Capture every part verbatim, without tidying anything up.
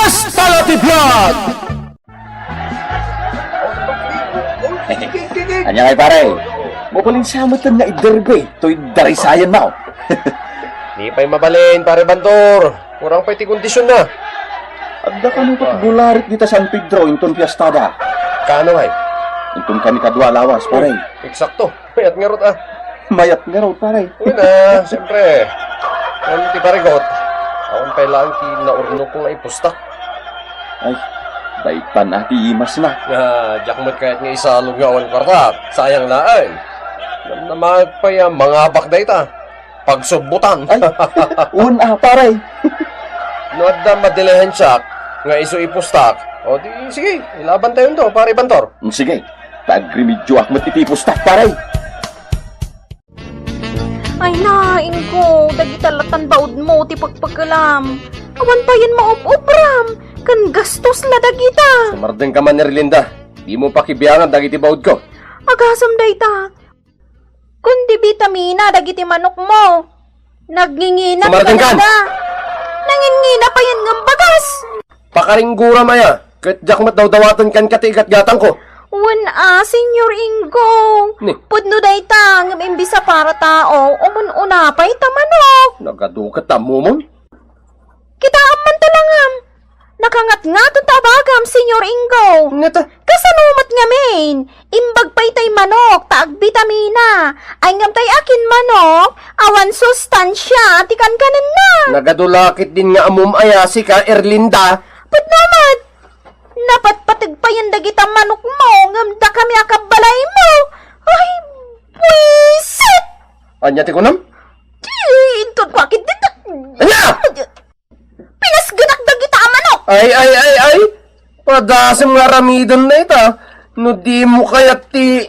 Hasta la ti vlog! Ania ngay, pare? Mabalin sa met nga iderbi toy darisayan mo. Di pay mabalin, pare Bantor. Kurang pay ti kondisionna. Adda kano ket bularit dita San Pedro inton fiestada. Kaano ngay? Inton kami kadua lawas, pare. Eksakto. Mayat ngarud, ah. Mayat ngarud, pare. Uy na, siyempre. Ngem ti parigot, awan pay laeng ti naurnongko nga ipustak. Ay, daytan a ti imasna. Ah, diak met kayat nga isalog nga awan kuarta. Sayang laeng. Namnamaek pay a mangabak dayta. Pagsubbutan. Ay, un a, pare. No adda madilihensiak nga isu ipustak, o di, sige, ilabantayonto, pare Bantor. Mm, sige, ta agremedioak met iti ipustak, pare. Ay na, Ingo, dagita latan baudmo ti pagpagalam. Awan payen maub-ubram, ken gastos la dagita. Sumardengka man, Erlinda. Dimo pakibiangan dagiti baudko. Agasem dayta. Kundi bitamina dagiti manokmo. Nagngingina. Sumardengkan! Talaga. Nangingina payen ngem bagas. Pakaringguram aya, ket diak met dawdawaten kenka ti igatgatangko. Wen a, Señor Ingo. Ni? Pudno dayta, ngem imbes a para tao, umun-una pay ta manok. Nagadu ket ammomon? Kitaem man ta langam. Nakangatngaton ta abagam, Señor Ingo. Ngata? Kasano met ngamin? Imbag pay tay manok ta agbitamina. Ay ngem tay akin manok, awan sustansia ti kankanenna. Nagadu la ketdin nga ammom aya, sika, Erlinda. Pudno met. Napatpateg payen dagita manokmo, ngem dakami a kabbalaymo. Ay, buisit! Ania ti kunam? Di, inton kuakit dita. Ania? Pinasgenak dagita a manok! Ay, ay, ay, ay! Padasem nga aramiden dayta. No dimo kayat ti...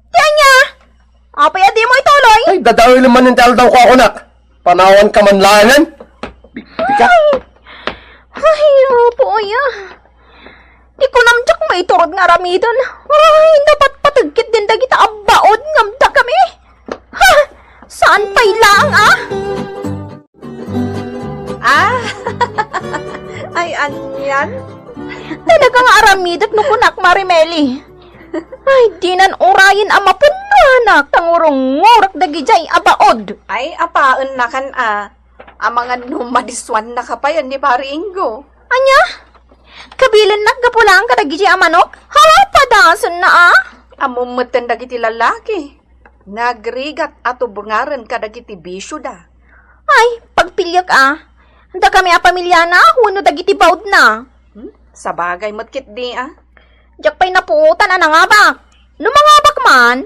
Ti ania? Apay a dimo ituloy? Ay, dadawilem manen ti aldawko a kunak. Panawanka man laengen. Bigbigat. Ay, apo aya. Di kunam diak maiturod nga aramiden. Ay, napatpateg ketdin dagita a baod ngem dakami. Ha! Saan pay laeng, ah? Ah! Ay, anian? Talaga nga aramidek no kunak, Marimeli. Ay, dinan urayen a mapunnoanak, ta ngurungorak dagidiay a baod. Ay, apaennakan a. Amangan no madissuannaka payen ni Pari Ingo. Ania? Kabilennak gapu laeng kadagidiay a manok? Ha, padasenna, ah? Ammom metten dagiti lalaki. Nagrigat a tubngaren kadagiti bisioda. Ay, pagpiliek, ah. Dakami a pamiliana wenno dagiti baodna? Hmm? Sabagay met ketdi, ah. Diak pay napuotan a nangabak. No mangabak man,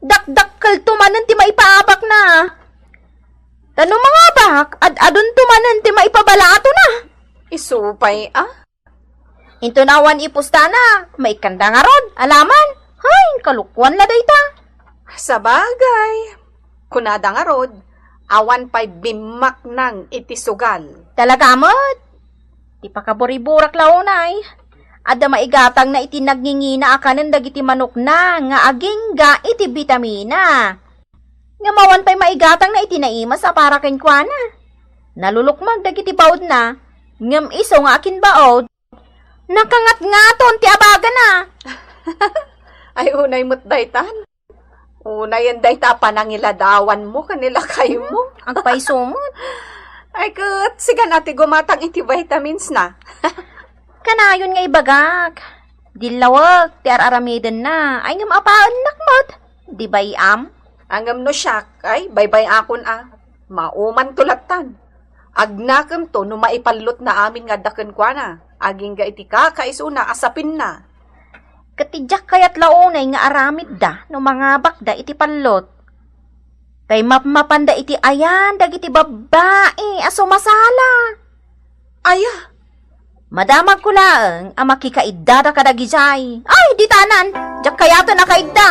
dakdakkelto manen ti maipaabakna. Ta no mangabak, ad-adunto manen ti maipabalatona. Isu pay, ah. Inton awan ipustana, maikkanda ngarud, alaman. Hay, kalukuan la dayta. Sabagay, kunada ngarud, awan pay bimmaknang iti sugal. Talaga met? Ti pakaburiburak la unay, adda maigatangna iti nagngingina a kanen dagiti manokna nga agingga iti bitamina. Ngem awan pay maigatangna iti naimas a para kenkuana. Nalulukmag dagiti baodna, ngem isu nga akinbaod, nakangatngaton ti abagana. Ay, unay met daytan. Unayen dayta a panangiladawanmo ken ni lakaymo. Agpayso met. Ay, ket sigan a ti gumatang iti vitamins na. Kanayon nga ibagak. Dillawek ti ar-aramidenna. Ay, ngem apaennak met. Di bay-am? Ngem no siak, ay, baybay-akon a. Maumanto lattan. Agnakemto no maipallotna amin nga adda kenkuana, agingga iti kakaisuna a sapinna. Ket ti diak kayat la unay nga aramidda no mangabakda iti pallot. Tay mapmapanda iti ayan dagiti babbai a sumasala. Aya? Madamagko laeng a makikaiddada kadagidiay. Ay, ditanan! Diak kayaten a kaidda!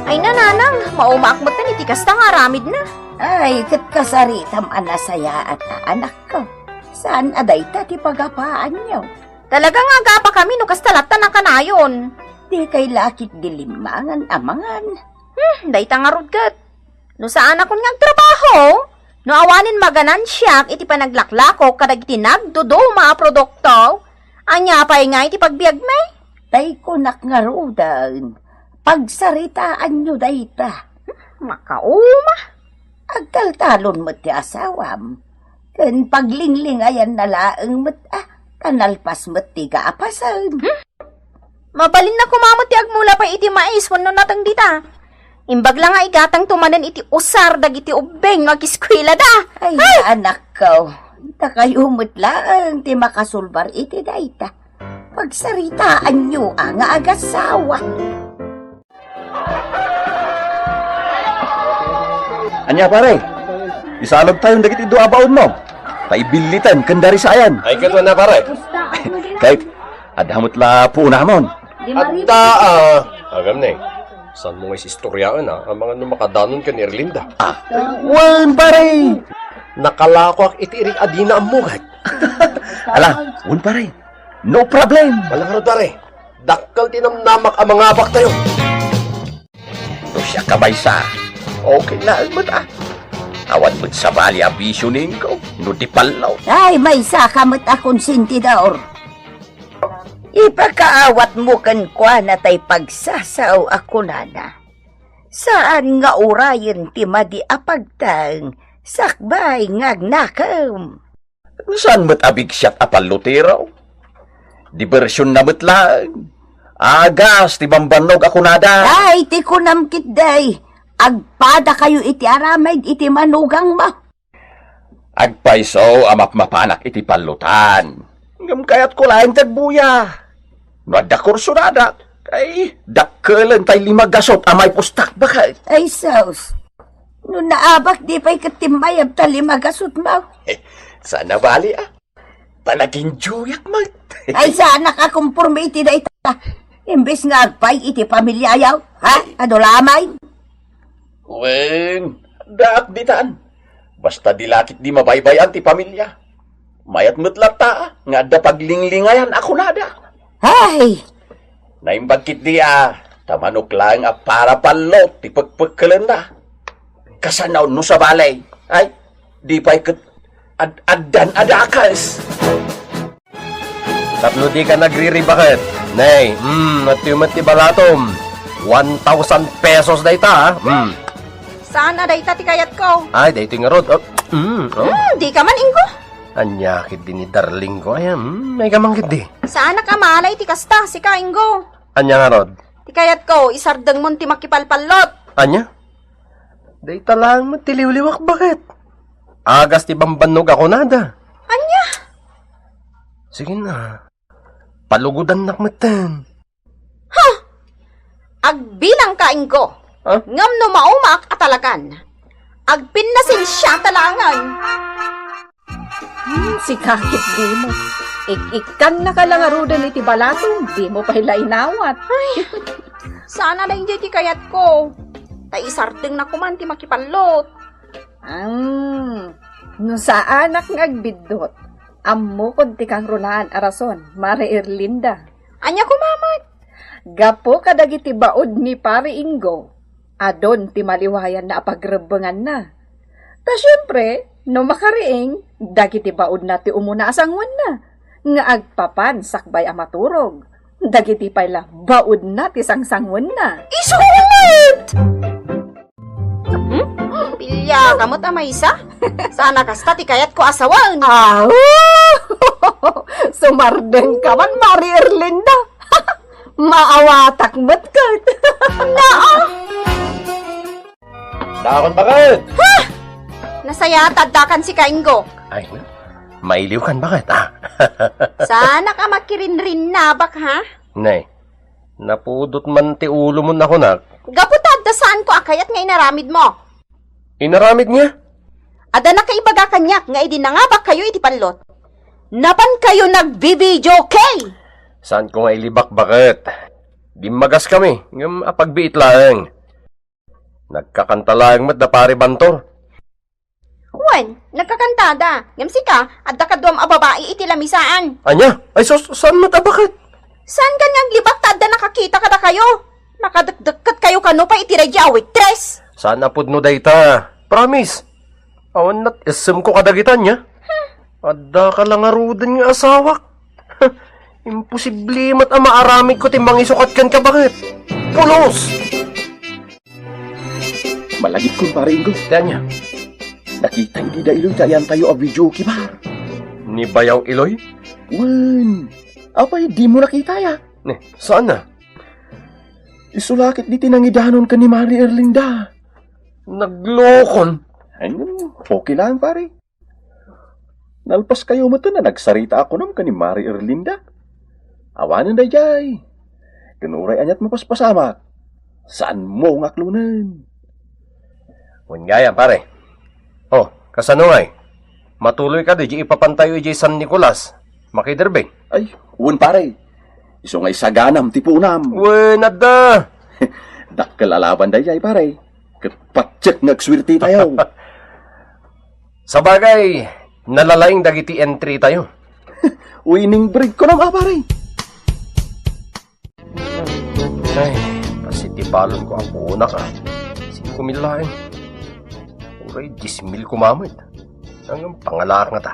Ay, nanang, maumaak metten iti kasta nga aramidna. Ay, ket kasaritam a nasayaat a anakko. Saan a dayta ti pagapaanyo? Talaga nga agapakami no kasta latta nakanayon. Dikay la ketdi limmangan a mangan. Hmm, dayta ngarud ket. No saanakon nga agtrabaho, No awanen maganansiak iti panaglaklako kadagiti nagduduma a produkto, ania pay nga iti pagbiagmi? Tay kunak ngaruden, pagsaritaanyo dayta. Makauma. Agtaltalon met ti asawam. Ken paglinglingayanna laeng met, ah, kanalpas met ti gapasen. Hmm? Mabalinna koma met ti agmula pay iti mais wenno nateng dita. Imbag la nga igatangto manen iti usar dagiti ubbing no agiskuelada. Ay, anakko, dakayo met laeng ti makasulbar iti dayta. Pagsaritaanyo a nga agasawa. Ania, pare? Isalog tayon dagiti dua a baudmo. Ta ibilliten ken darisayan. Ay, ket wen a, pare. Kay, adda met la puonamon. Adda, ah, agam ne. Saan mo nga isistoryaen, ah? Amangan no makadanon ken ni Erlinda. Ah, wen, pare. Nakalakoak iti irik a dina ammo, ket. Ala, wen, pare. No problem. Wala ngarud, pare. Dakkel ti namnamak a mangabaktayo. No siak a maysa, okay laeng met, ah. Awan met sabali a bisio ni Ingo no di pallo. Ay, maysa ka met a konsentidor. Ipakaawatmo kenkuana tay pagsasao a kunana. Saan nga urayen ti madi a pagtaeng sakbay nga agnakem. Saan met a bigsiat a pallotero? Dibersionna met laeng. Agas ti bambannog a kunada. Ay, ti kunam ketdi, agpadakayo iti aramid iti manugangmo. Agpayso a mapmapanak iti pallotan. Ngem kayatko laeng ti agbuya. No adda kursonadak, ay, dakkelen tay lima gasut a maipostak, baket. Ay, sus. No naabak, di pay ket timmayab ta lima gasutmo. Saan a bali, ah. Panaginjuyak met. Ay, saanak a komporme iti dayta. Imbes nga agpay iti pamiliayo, ha? Adu la met. Wen, daak ditan. Basta di lakit di mabaybay-an ti pamilya. Mayat met latta nga adda paglinglingayan a kunada. Ay! Naimbag ketdi a, ta manok laeng a para pallot ti pekpekkelenda. Kasano no sabali? Ay, di pay ket ad-, addan a dakes. Tapno dika nagriribaket. Nay, mm, adtoy met ti balatom. One thousand pesos dayta, ah. Mm. Saan a dayta ti kayatko? Ay, daytoy ngarud. Oh, mm, oh. Hmm, dika man, Ingo. Ania ketdi ni darling ko, ay, mm, mayka man ketdi. Saanak a mala iti kasta, sika, Ingo. Ania ngarud? Ti kayatko, isardengmon ti makipalpallot. Ania? Dayta laeng met ti liwliwak, baket. Agas ti bambannog a kunada. Ania? Sige na. Palugodannak metten. Ha! Agbilangka, Ingo. Ha? Ngem no maumaak a talagan, agpinnasensiata laengen. Hmm, sika ketdimo. Ik-ikkannaka la ngaruden iti balatom, dimo pay la inawat. Ay, saan a daydiay ti kayatko. Ta isardengna koman ti makipallot. Hmm, no saanak nga agbiddut, ammokon ti kangrunaan a rason, Mare Erlinda. Ania koma met? Gapu kadagiti baud ni Pare Ingo, adun ti maliwayanna a pagrebbenganna. Ta siempre, no makariing, dagiti baudna ti umuna a sangoenna, nga agpapan sakbay a maturog. Dagiti pay la, baudna ti sangsangoenna. Isu met! Hmm? Piliaka met a maysa? Saan a kasta ti kayatko a sawen. Aw! Sumardengka man, Mare Erlinda. Maawatak met ket. Naa! Dakon, baket! Ha! Nasayaat, addakan sika, Ingo. Ay, mailiwkan, baket, ah. Saanak a makirinrinnabak, ha? Nay, napudot man ti ulom a kunak. Gapu ta adda saanko a kayat nga inaramidmo. Inaramid nga? Adda nakaibaga kaniak nga idi nangabakkayo iti pallot, napankayo nagbi-videoke! Saanko nga ilibak, baket. Dimmagas kami, ngem apagbiit laeng. Nagkakanta laeng met da Pare Bantor. Wen, nagkakantada. Ngem sika, adda kaduam a babai iti lamisaan. Ania? Ay sus, saan met a baket? Saankan nga aglibak ta adda nakakita kadakayo? Makadekdekket kayo kano pay iti daydiay a waitress. Saan a pudno dayta. Promise. Awan nat-, isem ko kadagita nia. Adda ka la ngaruden nga asawak. Imposible met a maaramid ko ti mangisukat kenka, baket. Pulos! Malagipkon, Pare Ingo. Ti ania? Nakita idi da Iloy ti ayantayo a video kibar. Ni Bayaw Iloy? Wen. Apay, dimo nakita ya? Ne, saan na? Isu la ket diti nangidanon ken ni Mari Erlinda. Naglokon. Ay, no, okay lang, pare. Nalpas kayo met a nagsarita a kunam ken ni Mari Erlinda. Awanen daydiay. Ken uray aniat mapaspasamak, saanmo nga aklonen. Wen gayam, pare. Oh, kasano ngay? Matuloy kadi diay ipapantayo idiay San Nicolas, makiderbeng? Ay, wen, pare. Isu nga isaganam ti punam. Wen, adda. Dakkel a laban daydiay, pare. Ket patiek nga agsuertitayo. Sabagay, nalalaing dagiti entry tayo. Winning break ko naman, pare. Ay, kasi ti balon ko ang kunak, ah. Singko mil laeng. Uray, diyes mil kumamet. Hanggang pangalak nga ta.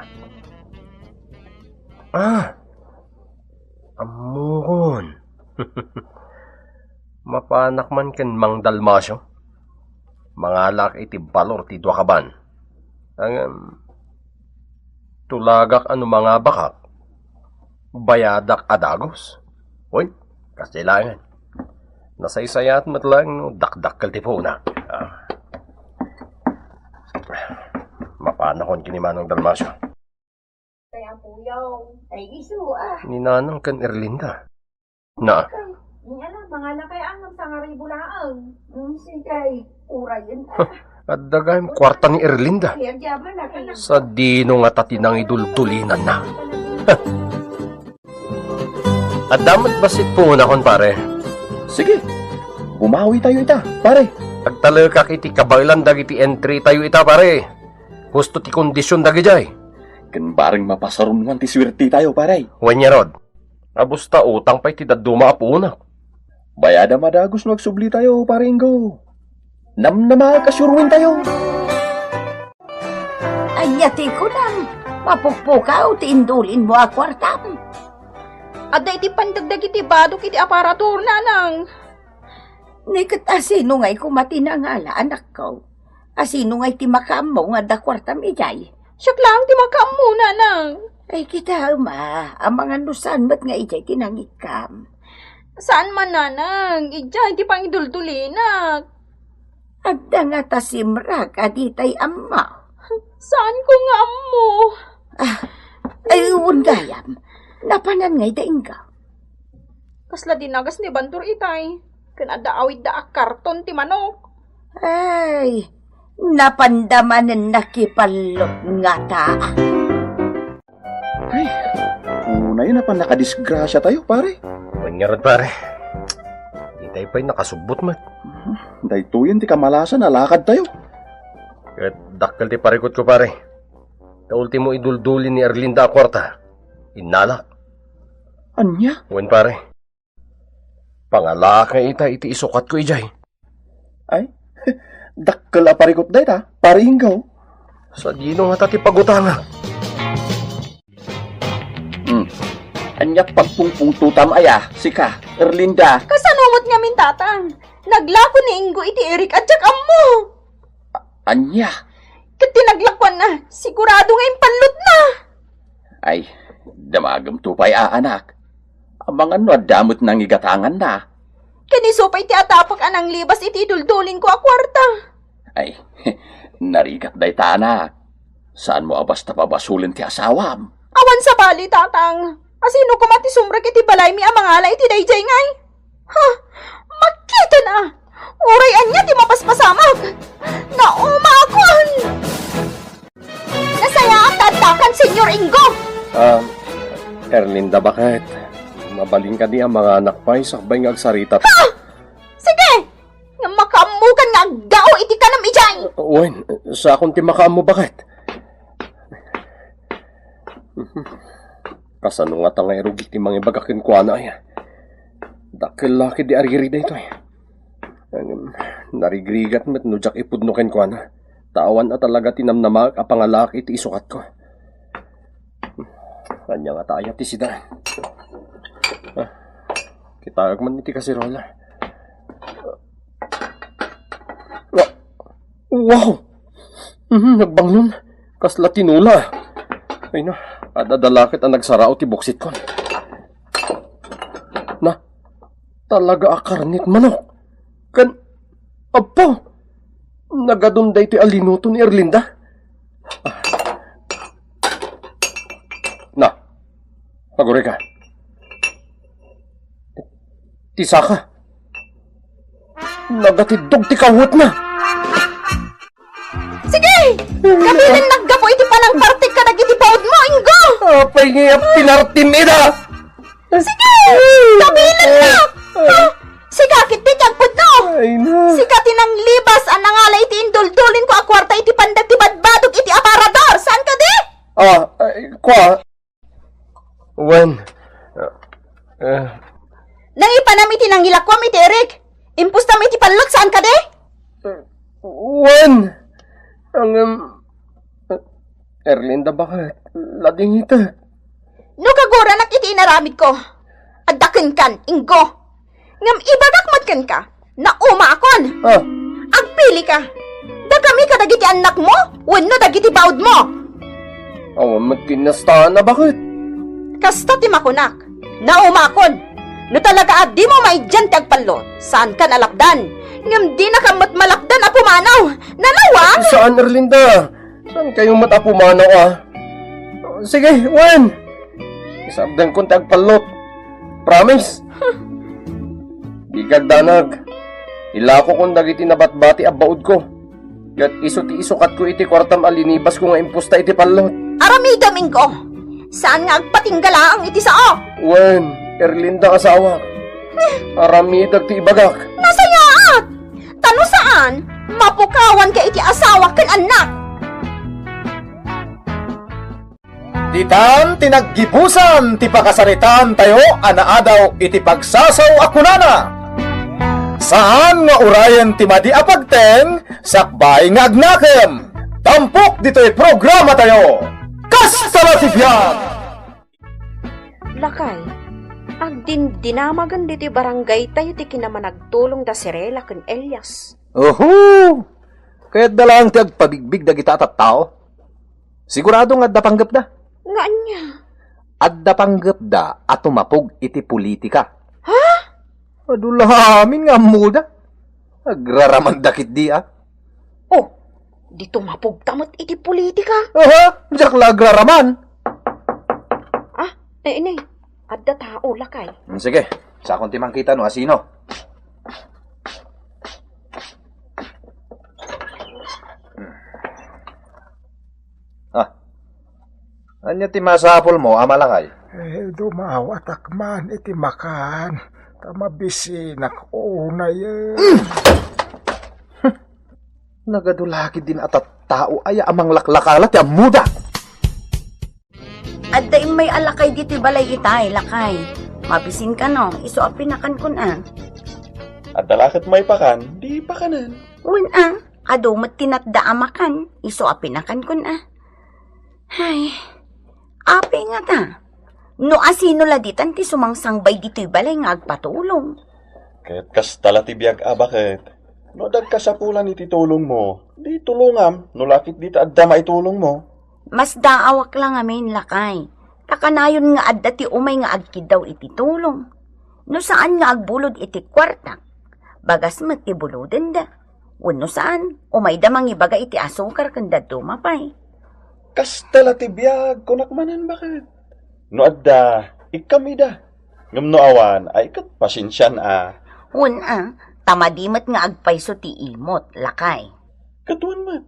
Ah, ammokon. Mapanak man ken Mang Dalmacio. Mangalak iti balor ti dua kaban. Ngem, tulagak a no mangabakak, bayadak a dagus. Uy, kasta laengen. Nasaysayat met laeng no dakdakkel ti punak. Ah. Mapanakon ken ni Manong Dalmacio. Kaya puyaw. Ay, isu, ah. Ni Nanang ken Erlinda. Na. Kay, ni ala, mangala kay angam sangaribu laeng. Mm, sige, urayen, ah. Adda gayam kuarta ni Erlinda. Ay, agyaman, ah, kay. Sadino nga ta ti nangiduldulinanna? Adda met bassit punakon, pare. Sige, bumawi tayo ita, pare. Agtalekak iti kabaelan dagiti entry tayo ita, pare. Husto ti kondision dagidiay. Ken bareng mapasarunwan ti suerti tayo, pare. Wen ngarud, a busta utang pay ti dadduma a punak. Bayada madagus no agsubli tayo, pare Ingo. Namnama, kasuruin tayo. Ania ti kunam? Mapukpukaw ti indulinmo a kuartam. Adda iti pandagdag iti badok iti aparatur, Nanang. Ni ket asino ngay koma ti nangala, anakko? Asino ngay ti makaammo nga adda kuartam idiay? Siak laeng ti makaammo, Nanang. Ay, kitaem a, amangan no saan met nga idiay ti nangikkam. Saan man, Nanang. Idiay ti pangiduldulinak. Adda nga ta simrak a ditay ammo. Saanko nga ammo. Ah, ay, wen gayam. Napanan ngay da Ingo? Kasla dinagas ni Bantor itay. Ken adda awidda a karton ti manok. Ay, napanda manen nakipallot nga ta. Ay, unay napan nakadisgrasya tayo, pare. Wen ngarud, pare. Di tayo pay nakasubbot met. Daytoyen ti kamalasan a lakad tayo. Ket dakkel ti parikutko, pare. Ta ultimo idulduli ni Erlinda a kuarta. Innalak. Ania? Wen, pare. Pangalaka ita iti isukatko idiay. Ay, dakkel a parikut dayta, pare Ingo. Sadino ngata ti pagutangak? Hmm. Ania pagpungpungtotam aya, sika, Erlinda? Kasano met ngamin, Tatang? Naglako ni Ingo iti irik a diak ammo. Ania? Ket ti naglakuanna, sigurado nga impallotna. Ay, damagemto pay a, anak. Amangan no adda met nangigatanganna. Ken isu pay ti atapek a nanglibas iti iduldulingko a kuarta. Ay, narigat dayta, anak. Saanmo a basta pabasolen ti asawam. Awan sabali, Tatang. Asino koma ti sumrek iti balaymi a mangala iti daydiay ngay? Ha? Makiten a! Uray ania ti mapaspasamak! Naumakon! Nasayaat ta addakan, Senyor Ingo! Ah, Erlinda, baket? Mabalin kadi a manganak pay sakbay nga agsarita? Ha? Sige! Nga makaammokan nga agdao iti kanam idiay! Wen, sakon ti makaammo, baket? Kasano ngata nga irugi ti mangibaga kenkuana, aya? Dakkel la ketdi a riri daytoy. Ngem, narigrigat met no diak ipudno kenkuana. Ta awan a talaga ti namnamaek a pangalaak iti isukatko. Ania ngata aya ti sida? Ah, kitaek man iti kaserola. Ah, wow! Mhm, nagbanglon. Kasla tinola. Ay na, adda la ket a nagsarao ti buksit ko. Na, talaga a karnet manok. Ken, apo, nagadun daytoy a linuto ni Erlinda. Ah. Na, agurayka. Ti saka. Nagatiddog ti kawetna. Sige! Kabilennak gapu iti panangpartik kadagiti baudmo, Ingo! Apay nga pinartim ida? Sige! Kabilennak! Ha? Sika ketdi ti agpudno! Ay na. Sika ti nanglibas a nangala iti induldulin ko a kuarta iti pandak ti badbadog iti aparador! Saan kadi? Ah, ay, kua. Wen. Ah, ah. Nangipanam iti nangilakuam iti Eric. Impustam iti pallot, saan kadi? Wen. Ang, um, Erlinda, bakit? Ladingitek. No kaguranak iti inaramidko, adda kenkan, Ingo. Ngem ibagak met kenka, naumaakon. Ah. Agpilika. Dakami kadagiti annakmo wenno dagiti baudmo? Awan met ti nastaan a bakit. Kasta ti makunak, naumaakon. No talaga a dimo maidian ti agpallot, saankan a lapdan. Ngem dinakam met malapdan a pumanaw. Nalawa? Saan, Erlinda? Saan kayo met a pumanaw, ah? Sige, wen. Isardengkon ti agpallot. Promise. Di kagdanag. Ilakokon dagiti nabatbati a baudko. Ket isu ti isukatko iti kuartam a linibasko nga impusta iti pallot. Aramidem, Ingo. Saan nga agpatingga laeng iti sao? Wen, Erlinda, asawak. Aramidek ti ibagak. Nasayaat! Ta no saan, mapukawanka iti asawa ken annak. Ditan ti naggibusan ti pakasaritaan tayo a naadaw iti pagsasao a kunana, saan nga urayen ti madi a pagteng sakbay nga agnakem. Tampok ditoy programa tayo. Kasta la ti biag! Lakay, agdindinamagen ditoy barangay tayo ti kinamanagtulong da Cirela ken Elias. Oho! Kayatda laeng ti agpabigbig dagita a tattao. Sigurado nga adda panggepda. Nga ania? Adda panggepda a tumapog iti politika. Ha? Adu la amin nga ammoda. Agraramanda ketdi, a. Oh, di tumapogta met iti politika. Aha, diak la agraraman. Ah, eh, inay, adda tao, lakay. Hmm, sige, sakon ti mangkita no asino. Hmm. Ah, ania ti masapulmo, Ama Lakay? Eh, dumawatak man iti makan, ta mabisinak unay, eh. Nagadu la ketdin a tattao aya a manglaklakala ti ammoda. Adda immay a lakay ditoy balay itay, lakay. Mabisinka no, isu a pinakankon a. Adda la ket maipakan, di pakanen. Wen a, adu met ti natda a makan, isu a pinakankon a. Hay, apay ngata? No asino la ditan ti sumangsangbay ditoy balay nga agpatulong? Ket kasta la ti biag a baket. No adda kasapulan iti tulongmo, di tulongam, no la ket dita adda maitulongmo. Masdaawak la ngamin, lakay. Ta kanayon nga adda ti umay nga agkiddaw iti tulong. No saan nga agbulod iti kuartak, bagas met ti bulodenda. Wenno saan, umayda mangibaga iti asukar ken dadduma pay. Kasta la ti biag, kunak manen baket. No adda, ikkam ida. Ngem no awan, ay ket pasiensian a. Wen a, ta madi met nga agpayso ti imot, lakay. Ket wen met.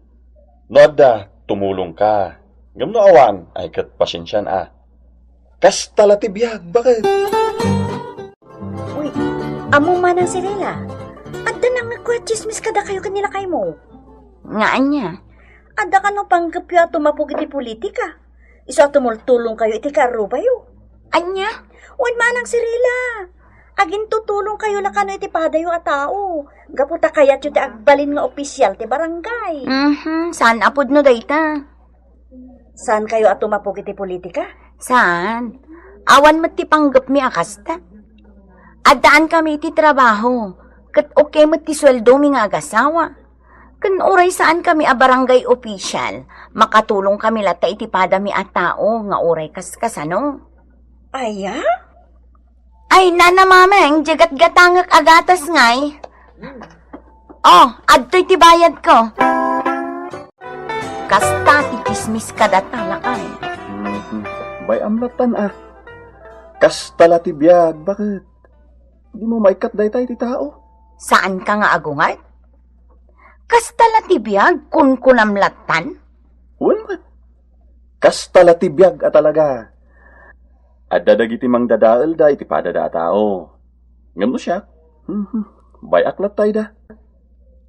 No adda, tumulongka. Ngem no awan, ay ket pasiensian a. Kasta la ti biag, baket. Uy, ammom, Manang Cirela, adda nangngegko a tsismis kadakayo ken ni lakaymo. Nga ania? Adda kano panggepyo a tumapog iti politika? Isu a tumultulongkayo iti kaarrubayo. Ania? Wen, Manang Cirela, Agintutulongkayo la kano iti padayo a tao, gapu ta kayatyo ti agbalin nga opisial ti barangay. Mhm, saan a pudno dayta? Saankayo a tumapok iti politika? Saan. Awan met ti panggepmi a kasta. Addaan kami iti trabaho, ket okay met ti sueldomi nga agasawa. Ken uray saan kami a barangay official, makatulong kami latta iti padami a tao nga uray kaskasano. Aya? Ay, Nana Mameng, diay gatgatangek a gatas ngay. Oh, adtoy ti bayadko. Kasta ti tsismis kadata, lakay. Mhm. Bay-am lattan, a. Kasta la ti biag, baket? Dimo maikkat dayta iti tao? Saanka nga agungar? Kasta la ti biag, kunkunam lattan? Wen met. Kasta la ti biag a talaga. Adda dagiti mangdadaelda iti padada a tao. Ngem no siak, mhm, bay-ak latta ida.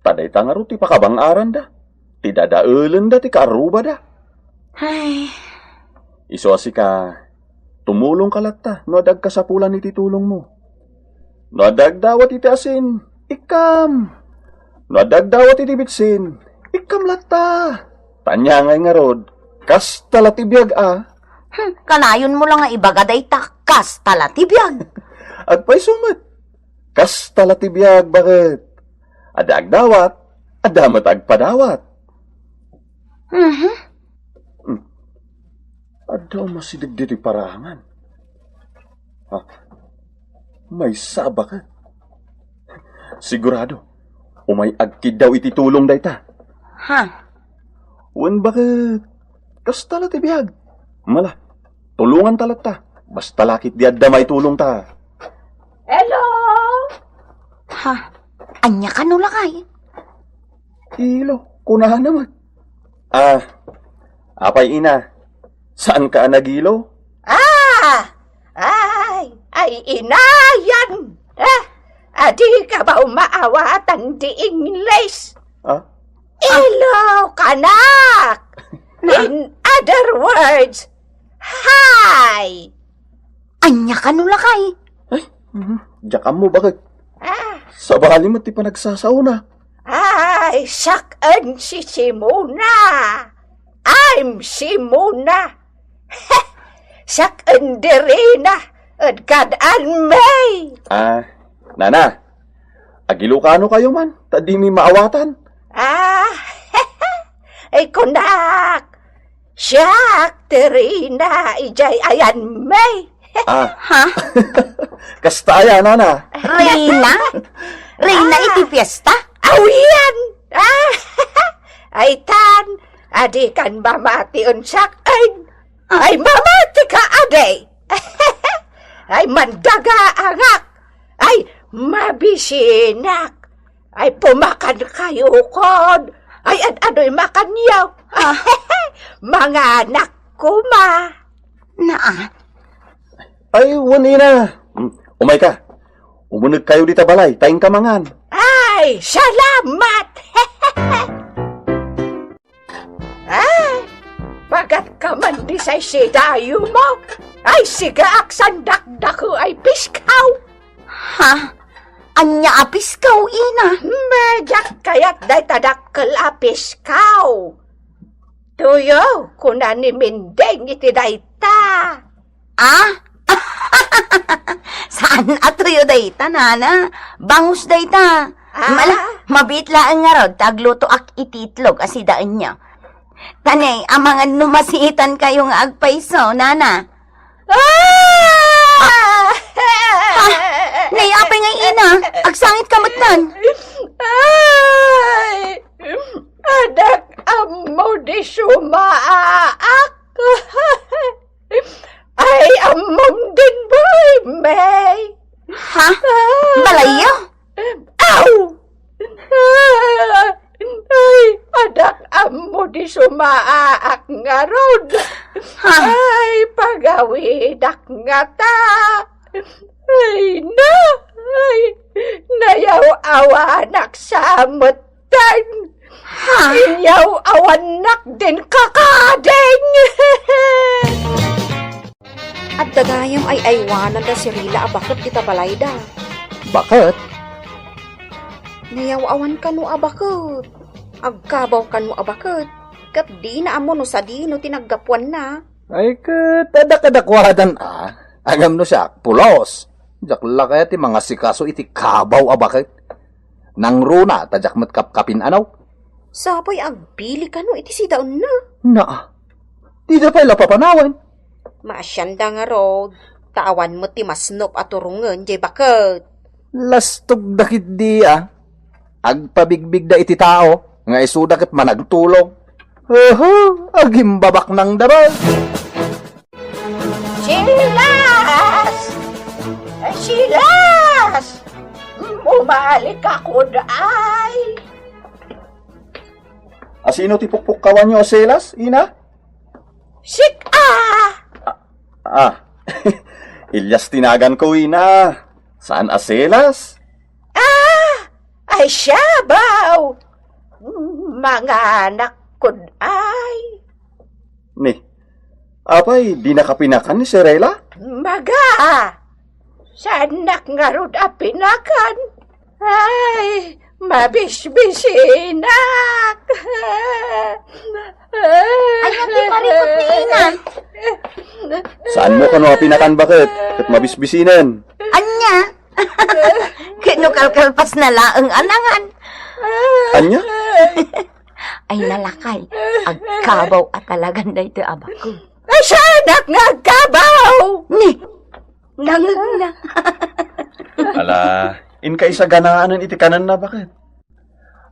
Ta dayta ngarud ti pakabang-aranda, ti dadaelenda ti kaarrubada. Ay. Isu a sika, tumulongka latta no adda agkasapulan iti tulongmo. No adda agdawat iti asin, ikkam. No adda agdawat iti bitsin, ikkam latta. Ta ania ngay ngarud, kasta la ti biag a. Hmm, kanayonmo la nga ibaga dayta, kasta la ti biag. Agpayso met. Kasta la ti biag, baket? Adda agdawat, adda met agpadawat. Mhm. Hmm. Adda masideg ditoy parangan. Ha? Maysa, baket? Sigurado, umay agkiddaw iti tulong dayta. Ha? Wen, baket? Kasta la ti biag. Mala, tulonganta latta. Basta la ket di adda maitulongta. Hello? Ha? Ania kano, lakay? Ilo, kunana met. Ah, apay, ina? Saanka a nagilo? Ah! Ay, ay, inayan! Eh, adika ba umaawatan di English? Ah? Hello, kanak! Na- In other words, hi! Ania kano, lakay? Ay, mhm. Diak ammo, baket? Ah. Sabali met ti panagsasaona. Ay, siak en si Simona. I'm Simona. Siak en Derina, ed kad-an mi. Ah, nana, agilo kano kayo man, ta dimi maawatan. Ah, ay kunak, siak ti Rina, idiay ayan mi. Ah. Ha? Kasta aya, nana? Reyna? Reyna iti fiesta? Awian! Ah, ay tan, adikan mamati unsak. Ay, ay mamati ka, adi. Ay mandaga angak. Ay mabisinak. Ay, pumakan kayo kon. Ay, ad-adoy makanyo. Ah. Manganak koma. Naa. Ay, wen ina. Hmm, umay ka. Umuneg kayo dita balay, ta inka mangan. Ay, salamat. Ay, pagat ka man di say sidayo mo. Ay, sigaak san dakdako ay piskaw. Ha? Ania a piskaw, ina? Mediak kayat dayta dakkel a piskaw. Tuyo, kuna ni Mindeng iti dayta. Ah? Saan a tuyo dayta, nana? Bangus dayta. Ah? Mala, mabiit laeng ngarud ta aglutoak iti itlog a sidaenyo. Tanay, amangan no masiitan kayo nga agpayso, nana. Ah! Ah! Nay, apay nga ina, agsangit ka met tan. Ay! Adak ammo di sumaak. Ay, ammom din, boy, May. Ha? Balayyo? Aw! Ay, adak ammo di sumaak ngarud. Ha? Ay, pagawidak ngata. Ay, na, ay, nayaw-awanak sa met. Tan, ha? Inyaw-awannak din kakading! Adda gayam ay aywanan da si Rila a baket dita balayda. Baket? Nayaw-awan kano a baket. Agkabaw kano a baket. Ket dina ammo no sadino ti naggapuanna. Ay, ket adda kadakuadan a. Agam no siak, pulos. Diak la kayat ti mangasikaso iti kabaw a baket. Nangruna ta diak met kapkapin anaw. Sapay agpili kano iti sidaenna. Naa. Dida pay la papanawen. Maasianda ngarud, ta awan met ti masnop a turongen diay baket. Lastogda ketdi a. Agpabigbigda iti tao, nga isuda ket managtulong. Oho, agimbabaknangda met. Silas! Ay, Silas! Umali ka, kud ay! Asino ti pukpukkawanyo a Silas, ina? Sik-a! Ah, ah. Elias ti naganko, ina. Saan a Silas? Ah, ay siabaw. Manganak, kud ay. Ni, apay, dinaka pinakan ni Sirela? Maga, saannak ngarud a pinakan. Ay, mabisbisinak. Ania ti parikut ni ina? Saanmo kano a pinakan baket ket mabisbisinen? Ania? Ket no kalkalpasna laeng a nangan. Ania? Ay, nalakay, agkabaw a talagan daytoy a baket. Ay, saannak nga agkabaw! Ni, nangegna. Ala, inka isaganaanen iti kanenna, baket?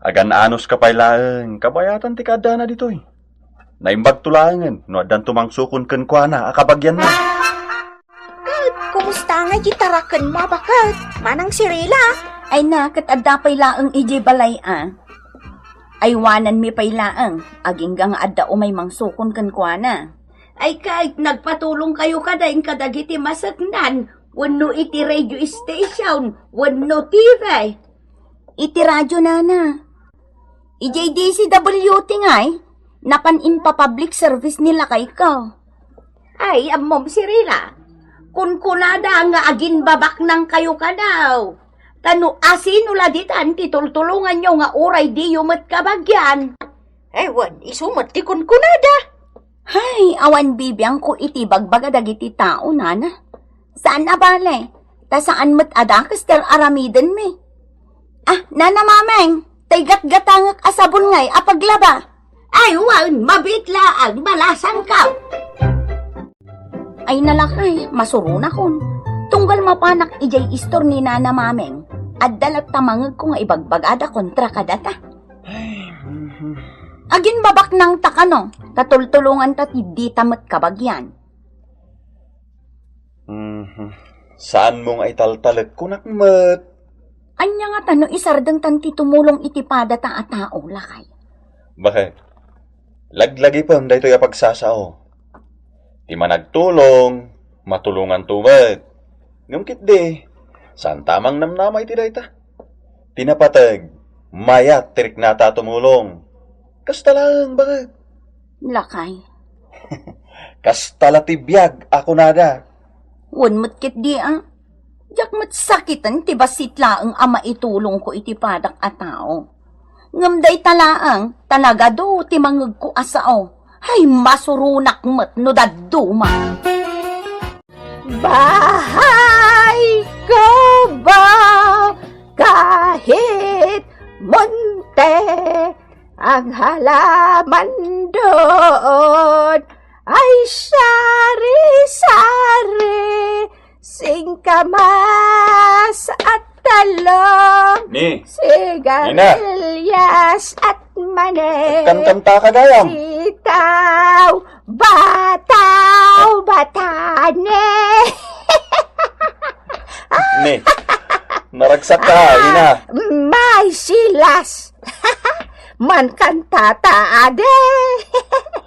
Agan-anos ka pay laeng, kabayatan ti kaaddana ditoy. Naimbagto laengen no addanto mangsukon kenkuana a kabagianna. Ket kumusta ngay ti tarakenmo a baket, Manang Cirila? Ay na, ket adda pay laeng idiay balay a. Aywananmi pay laeng, agingga nga adda umay mangsukon kenkuana. Ay ket, nagpatulongkayo kadi kadagiti maseknan, wenno iti radio station, wenno T V? Iti radio, nana. Idiay D C W T ngay, napan impa-public service ni lakayko. Ay, ammom, Cirila. Kunkunada nga agimbabaknangkayo kadaw. Ta no asino la ditan ti tultulonganyo nga uray diyo met kabagian? Ay, wen, isu met ti kunkunada. Hay, awan bibiangko iti bagbaga dagiti tao, nana. Saan a bale, ta saan met a dakes ti ar-aramidenmi. Ah, Nana Mameng, tay gatgatangek a sabon ngay a paglaba. Ay, wen, mabiit laeng, malasangka. Ay, nalakay, masuronakon. Tunggal mapanak idiay istor ni Nana Mameng, adda latta mangegko nga ibagbagada kontra kadata. Agimbabaknangta kano, ta tultulonganta ti dita met kabagian. Mhm. Saanmo nga italtalek, kunak met. Ania ngata no isardengtan ti tumulong iti padata a tao, lakay? Baket? Laglagipem daytoy a pagsasao. Ti managtulong, matulonganto met. Ngem ketdi, saanta mangnamnama iti dayta. Ti napateg, mayat ti riknata a tumulong. Kasta laeng, baket. Lakay. Kasta la ti biag a kunada. Wen met ketdi a. Diak met sakiten ti bassit laeng a maitulongko iti padak a tao. Ngem dayta laeng, ta nagadu ti mangegko a sao. Hay, masuronak met no dadduma. Bahay ko ba kahit monte ang halaman doon ay sari-sari, singkamas at talong, Ni, Nina. Sigarilyas at mani, Kamkamta ka gayam. Sitaw, bataw, batane. Ni, naragsak ka, Ina. May silas. Mankantata, ade.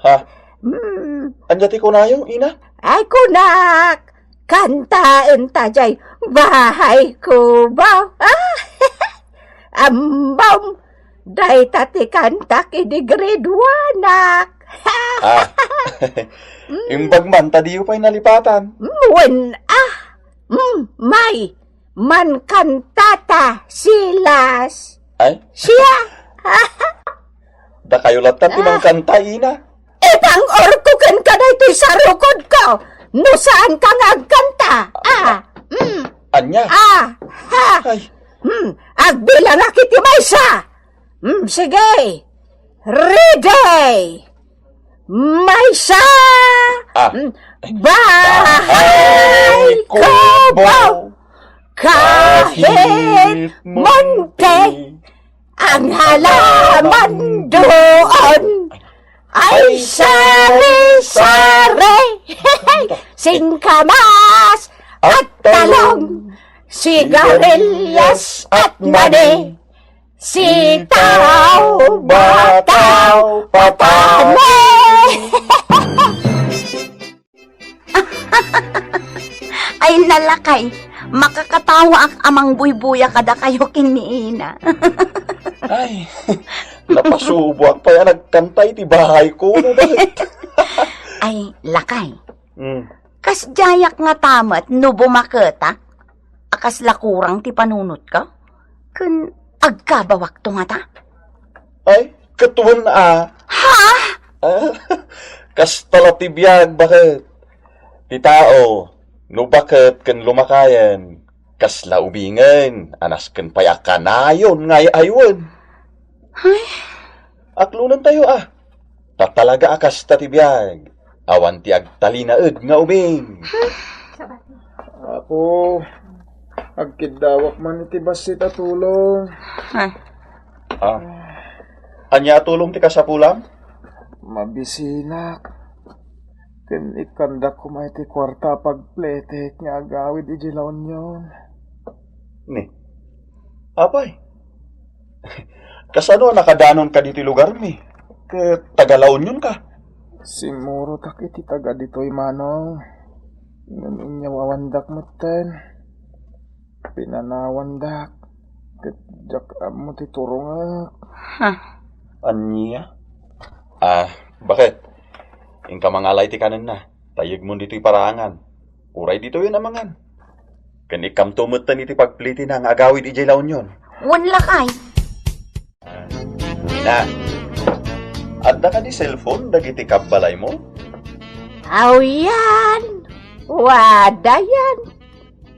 Ha? Mm. Ania ti kunayo, Ina? Ay, kunak, kantaenta jay bahay ko ba? Ah, ambam, dayta ti kantak idi grade one-ak. Ah. Mm. Imbag man, ta diyo pay nalipatan. Mm, wen, ah. Mm, may. Mankantata, Silas. Ay? Siya. Dakayo latta ti Ah. mangkanta, ina. Ipang-orko kenka daytoy sarukodko. No saanka nga agkanta. Ah. Mm. Ania? Ah. Ha. Ay. Hmm. Agbilangak iti maysa. Hmm, sige. Ready. Maysa. Ah. Hmm. Bahay Bahay kubo. kubo. Kahit Kahit monte. monte. Ang halaman doon ay sari-sari, singkamas at talong, sigarilyas at mani, sitaw, bataw, patani. Ay, nalakay, makakatawaak a mangbuybuya kadakayo ken ni Ina. Ay, napasuboak pay a nagkanta iti bahay ko, no, bakit? Ay, lakay. Mm. Kasdiayak ngata met no bumaketak a kasla kurang ti panunotko? Ken agkabawakto ngata? Ay, ket wen a. Ha? Ah, kasta la ti biag, baket. Ti tao, no baket ken lumakayen, kasla ubingen a nasken pay a kanayon nga ay-aywen. Ay. Aklonentayo a. Ta talaga a kasta ti biag. Awan ti agtalinaed nga ubing. Apo, agkiddawak man iti bassit a tulong. Ah. Ah. Ania a tulong ti kasapulam? Mabisinak. Ken ikkandak koma iti kuarta a pagpletek nga agawid idiay La Union. Ni? Apay? Kasano a nakadanonka ditoy lugarmi? Ket taga La Union ka? Simmurotak iti taga ditoy, Manong. Ngem inyawawandak metten. Pinanawandak. Ket diak ammo ti turongek. Ha? Ania? Ah, baket? Inka mangala iti kanenna. Tayegmon ditoy paraangan. Uray ditoyen a mangan. Ken ikkamto metten iti pagplitina nga agawid idiay La Union. Wen lakay. Na, adda kadi cellphone dagiti kabbalaymo? Aw yan! Wada yan!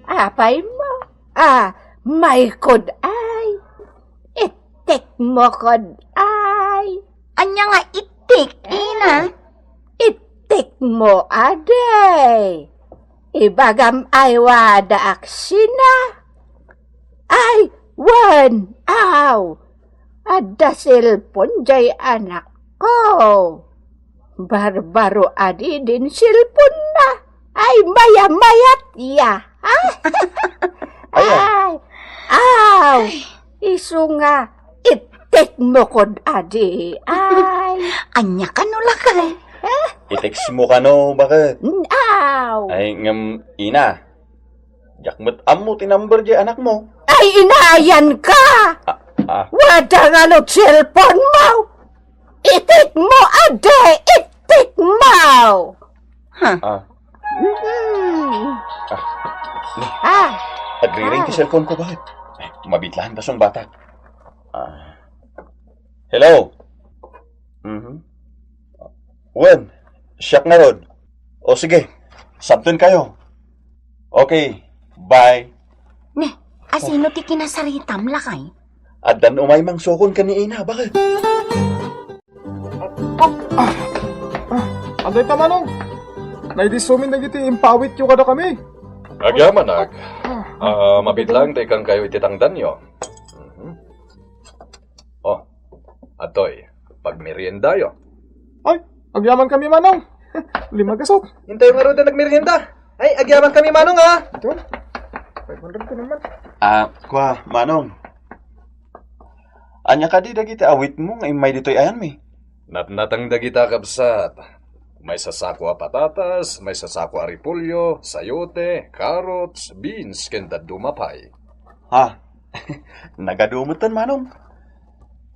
Apay mo? Ah, maikod ay! Ittikmo kod ay! Ania nga ittik, Ina? Ittikmo adi! Ibagam ay wada aksina. Ay, wen, aw, adda cellphone jay anakko. Barbaro adi din cellphone na. Ay, mayamayat ya. Ay, aw, isu nga ittikmo kod adi. Ay. Ania kano lakay? Ittext mo kano, baket? Aw. Ay, ngem, ina, diak met ammo ti number di anakmo. Ay, inayan ka! Ah, ah. Wada nga no cellphone mo! Ittikmo, adi! Ittikmo! Ha? Ah. Mm. Ah. Ah. Agriring ti cellphone ko, baket? Mabitlaan ta sungbatak. Ah. Hello? Mhm. Wen, siak ngarud. O sige, sabten kayo. Okay, bye. Ne, asino ti kinasaritam, lakay? Addan umay mangsukon ken ni Ina, baket? Ah, ah, adda ita, Manong. Naidissumin dagiti impawityo kadakami. Agyamanak. Ah, mabitlaan ta ikkan kayo iti tangdanyo. Mhm. Oh, adtoy, pagmeriendayo. Ay, agyaman kami, Manong. Lima gasot. Intayo ngarud a nagmerienda. Ay, agyaman kami, Manong, ah. Ito. Five hundred ko naman. Ah, kwa, Manong. Ania kadi dagiti awitmo nga immay ditoy ayanmi? Natnateng dagita, kabsat. Maysa sako a patatas, maysa sako a repolyo, sayote, carrots, beans, ken dadduma pay. Ha? Nagadu metten, Manong?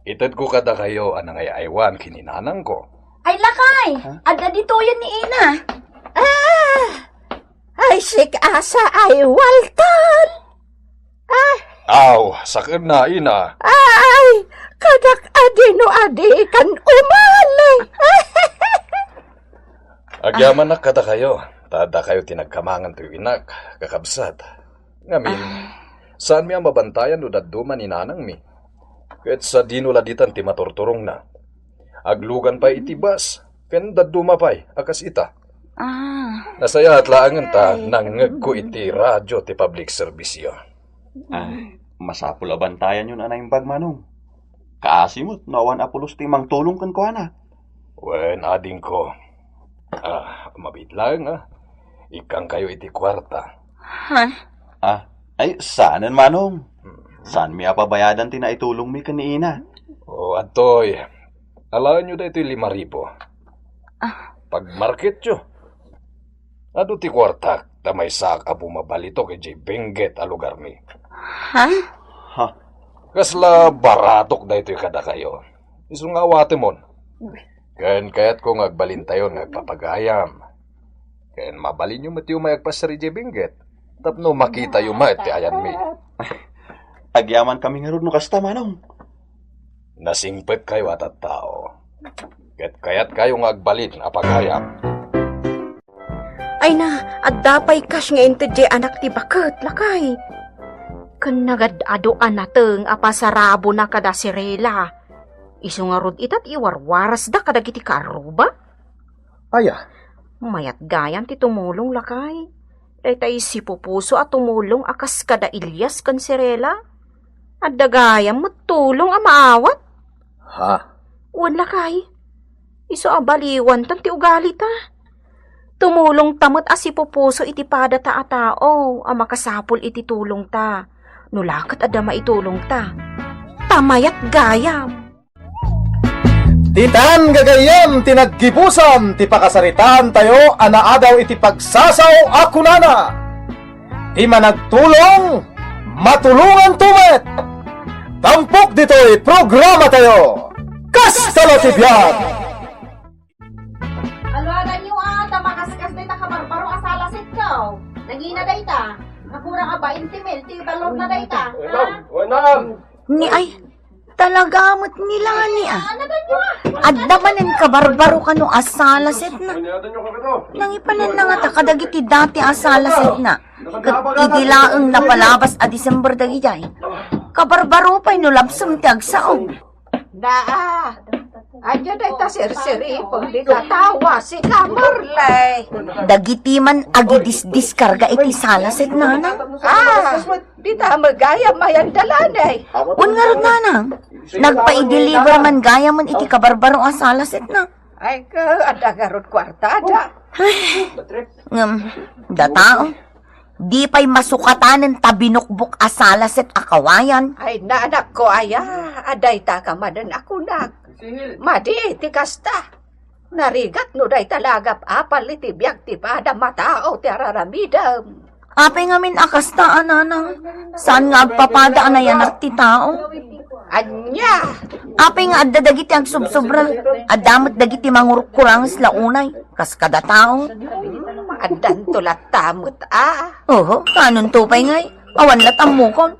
Itedko kadakayo a nangay-aywan ken ni nanangko. Ay, lakay! Ha? Adda ditoyen ni Ina. Ah! Ay, sik-asa ay walton! Oh, sakenna, ina. Ay, kadak a dino a dikan umali. Agyamanak kadakayo, ta addakayo ti nagkamangan toy inak, kakabsat. Ngamin, saanmi a mabantayan no dadduma ni nanangmi. Ket sadino la ditan ti maturturongna. Aglugan pay iti bus, ken dadduma pay a kas ita. Ah. Nasayaat laengen ta nangngegko iti radio ti public service-yo. Ah, masapul a bantayanyon a naimbag, Manong. Kaasi met no awan a pulos ti mangtulong kenkuana. Wen, adingko. Ah, mabiit laeng, ah. Ikkangkayo iti kuarta. Ha? Ah, ay, saanen, Manong. Saanmi a pabayadan ti naitulongmi ken ni Ina. O, adtoy. Alaenyo daytoy lima ribu. Ah. Pagmarketyo. Adu ti kuartak, ta maysaak a bumabalitok idiay Benguet a lugarmi. Ha? Ha? Kasla baratok daytoy kadakayo. Isu nga awatemon. Ken kayatko nga agbalintayon nga agpapagayam. Ken mabalinyo met ti umay agpassar idiay Benguet. Tapno makitayo met ti ayanmi. Agyamankami ngarud no kasta, Manong. Nasingpetkayo a tattao. Ket kayatkayo nga agbalin a pagayam. Ay na, adda pay kas nga inted diay anak ti baket, lakay. Ken nagad-adu a nateng a pasarabona kada Cirela. Isu ngarud ita ti iwarwarasda kadagiti kaarruba? Aya? Mayat gayam ti tumulong, lakay. Dayta isipupuso a tumulong a kas kada Elias ken Cirela. Adda gayam met tulong a maawat. Ha? Wen, lakay. Isu a baliwantan ti ugalita. Tumulongta met a sipupuso iti padata a tao a makasapul iti tulongta. No la ket adda maitulongta, ta mayat gayam. Ditan gagayyem ti naggibusan ti pakasaritaantayo a naadaw iti pagsasaw a kunana, "Ti managtulong, matulonganto met." Tampok ditoy programatayo, Kasta la ti biag. Aluaganyo a, ta makaskas dayta kabarbaro a salasetko. Nangina dayta. Nakura nga bainte mil ti balor na dayta. Wenam, wenam. Ni ay, talaga met ni Lani, ah. Adda manen kabarbaro kano a salasetna. Nangipanan na nga ta kadagiti dati a salasetna. Ket idi laeng napalabas a December dagijay, kabarbaro pay no labsem ti agsaog. Naa, ania dayta sirsiripon dita tawa, si Kamarlay? Dagiti man agidisdiskarga iti salasetna. Ah, dita met gayam ayan da Lani. Wen ngarud, nanang, nagpaideliver man gayamen iti kabarbaro a salasetna. Ay, ka, adda ngarud kuartada. Ay, ngem, data, oh. Di pay masukatanen ta binukbok a salaset a kawayan. Ay, nanakko aya, adda dayta ka manen a kunak. Madi ti kasta. Narigat no dayta la agap-apal iti biag ti pada matao ti araramidem. Apay ngamin a kasta a nanang? Saan nga agpapada a nayanak ti tao? Ania? Apay nga adda dagiti agsubsobra? Adda met dagiti mangurkuranges la unay, kas kada tao? Addanto latta met a. Oho, kanonto pay ngay? Awan la tammukon.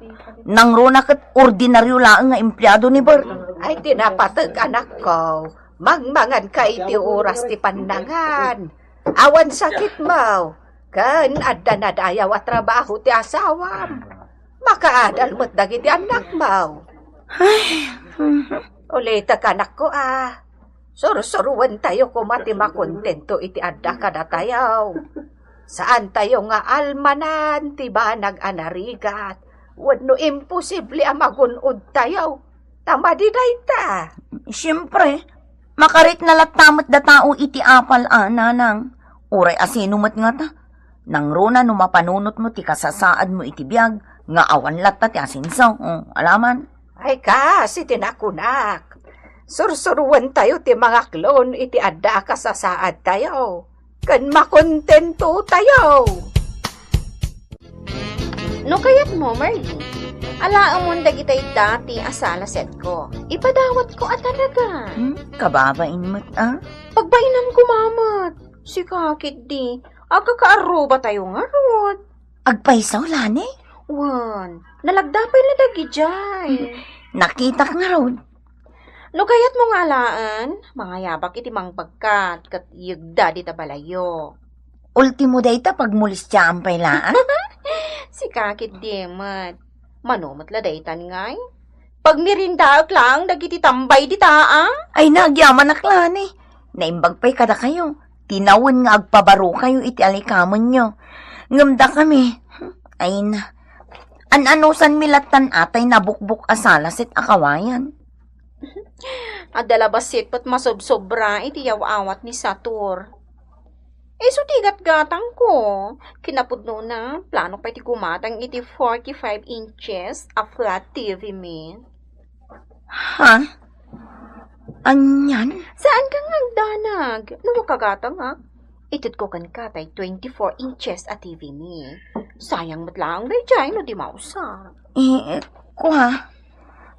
Nangruna ket ordinario laeng nga empleado ni Bert. Ay, ti napateg, anakko. Mangmanganka iti oras ti pannangan. Awan sakitmo. Ken adda nadayaw a trabaho ti asawam. Makaadal met dagiti annakmo. Ay, mhm. Ulitek, anakko, a. Sursuruentayo koma ti makontento iti adda kadatayo. Saantayo nga almanan ti banag a narigat wenno imposible a magun-odtayo. Ta madi dayta. Siempre, makarikna latta met da tao iti apal a, nanang. Uray asino met ngata. Nangruna no mapanunotmo ti kasasaadmo iti biag nga awan latta ti asenso. Oh, alaman. Ay, kas iti nakunak. Sursuruentayo ti mangaklon iti adda a kasasaadtayo. Ken makontentotayo. No kayatmo, Marlene, alaemon dagitay dati a salasetko. Ipadawatko a talaga. Hmm? Kababain met, a? Pagbainam koma met. Sika ketdi, agkakaarrubatayo ngarud. Agpayso, Lani? Wen, nalagda pay la dagidiay. Nakitak ngarud. No kayatmo nga alaen, mangayabak iti mangbagkat ket yegda dita balayyo. Ultimo dayta pagmolistiaan pay laeng. Sika ketdi met. Mano met la daytan ngay? Pagmeriendaek laeng dagiti tambay dita, a? Ay, nagyamanak la ni. Naimbag pay kadakayo. Tinawen nga agpabarokayo iti alikamenyo. Ngem dakami, ay na. An-anusanmi lattan atay nabukbok a salaset a kawayan. Adda la bassit ket masobsobra iti yaw-awat ni Sator. Isu ti gatgatangko. Kinapudnona, planok pay ti gumatang iti forty-five inches a flat T V mi. Ha? Anian? Saan ka nga agdanag? No kagatangak, itedko kenka tay twenty-four inches a T V mi. Sayang met laeng daydiay no di mausar. Eh, eh, kua,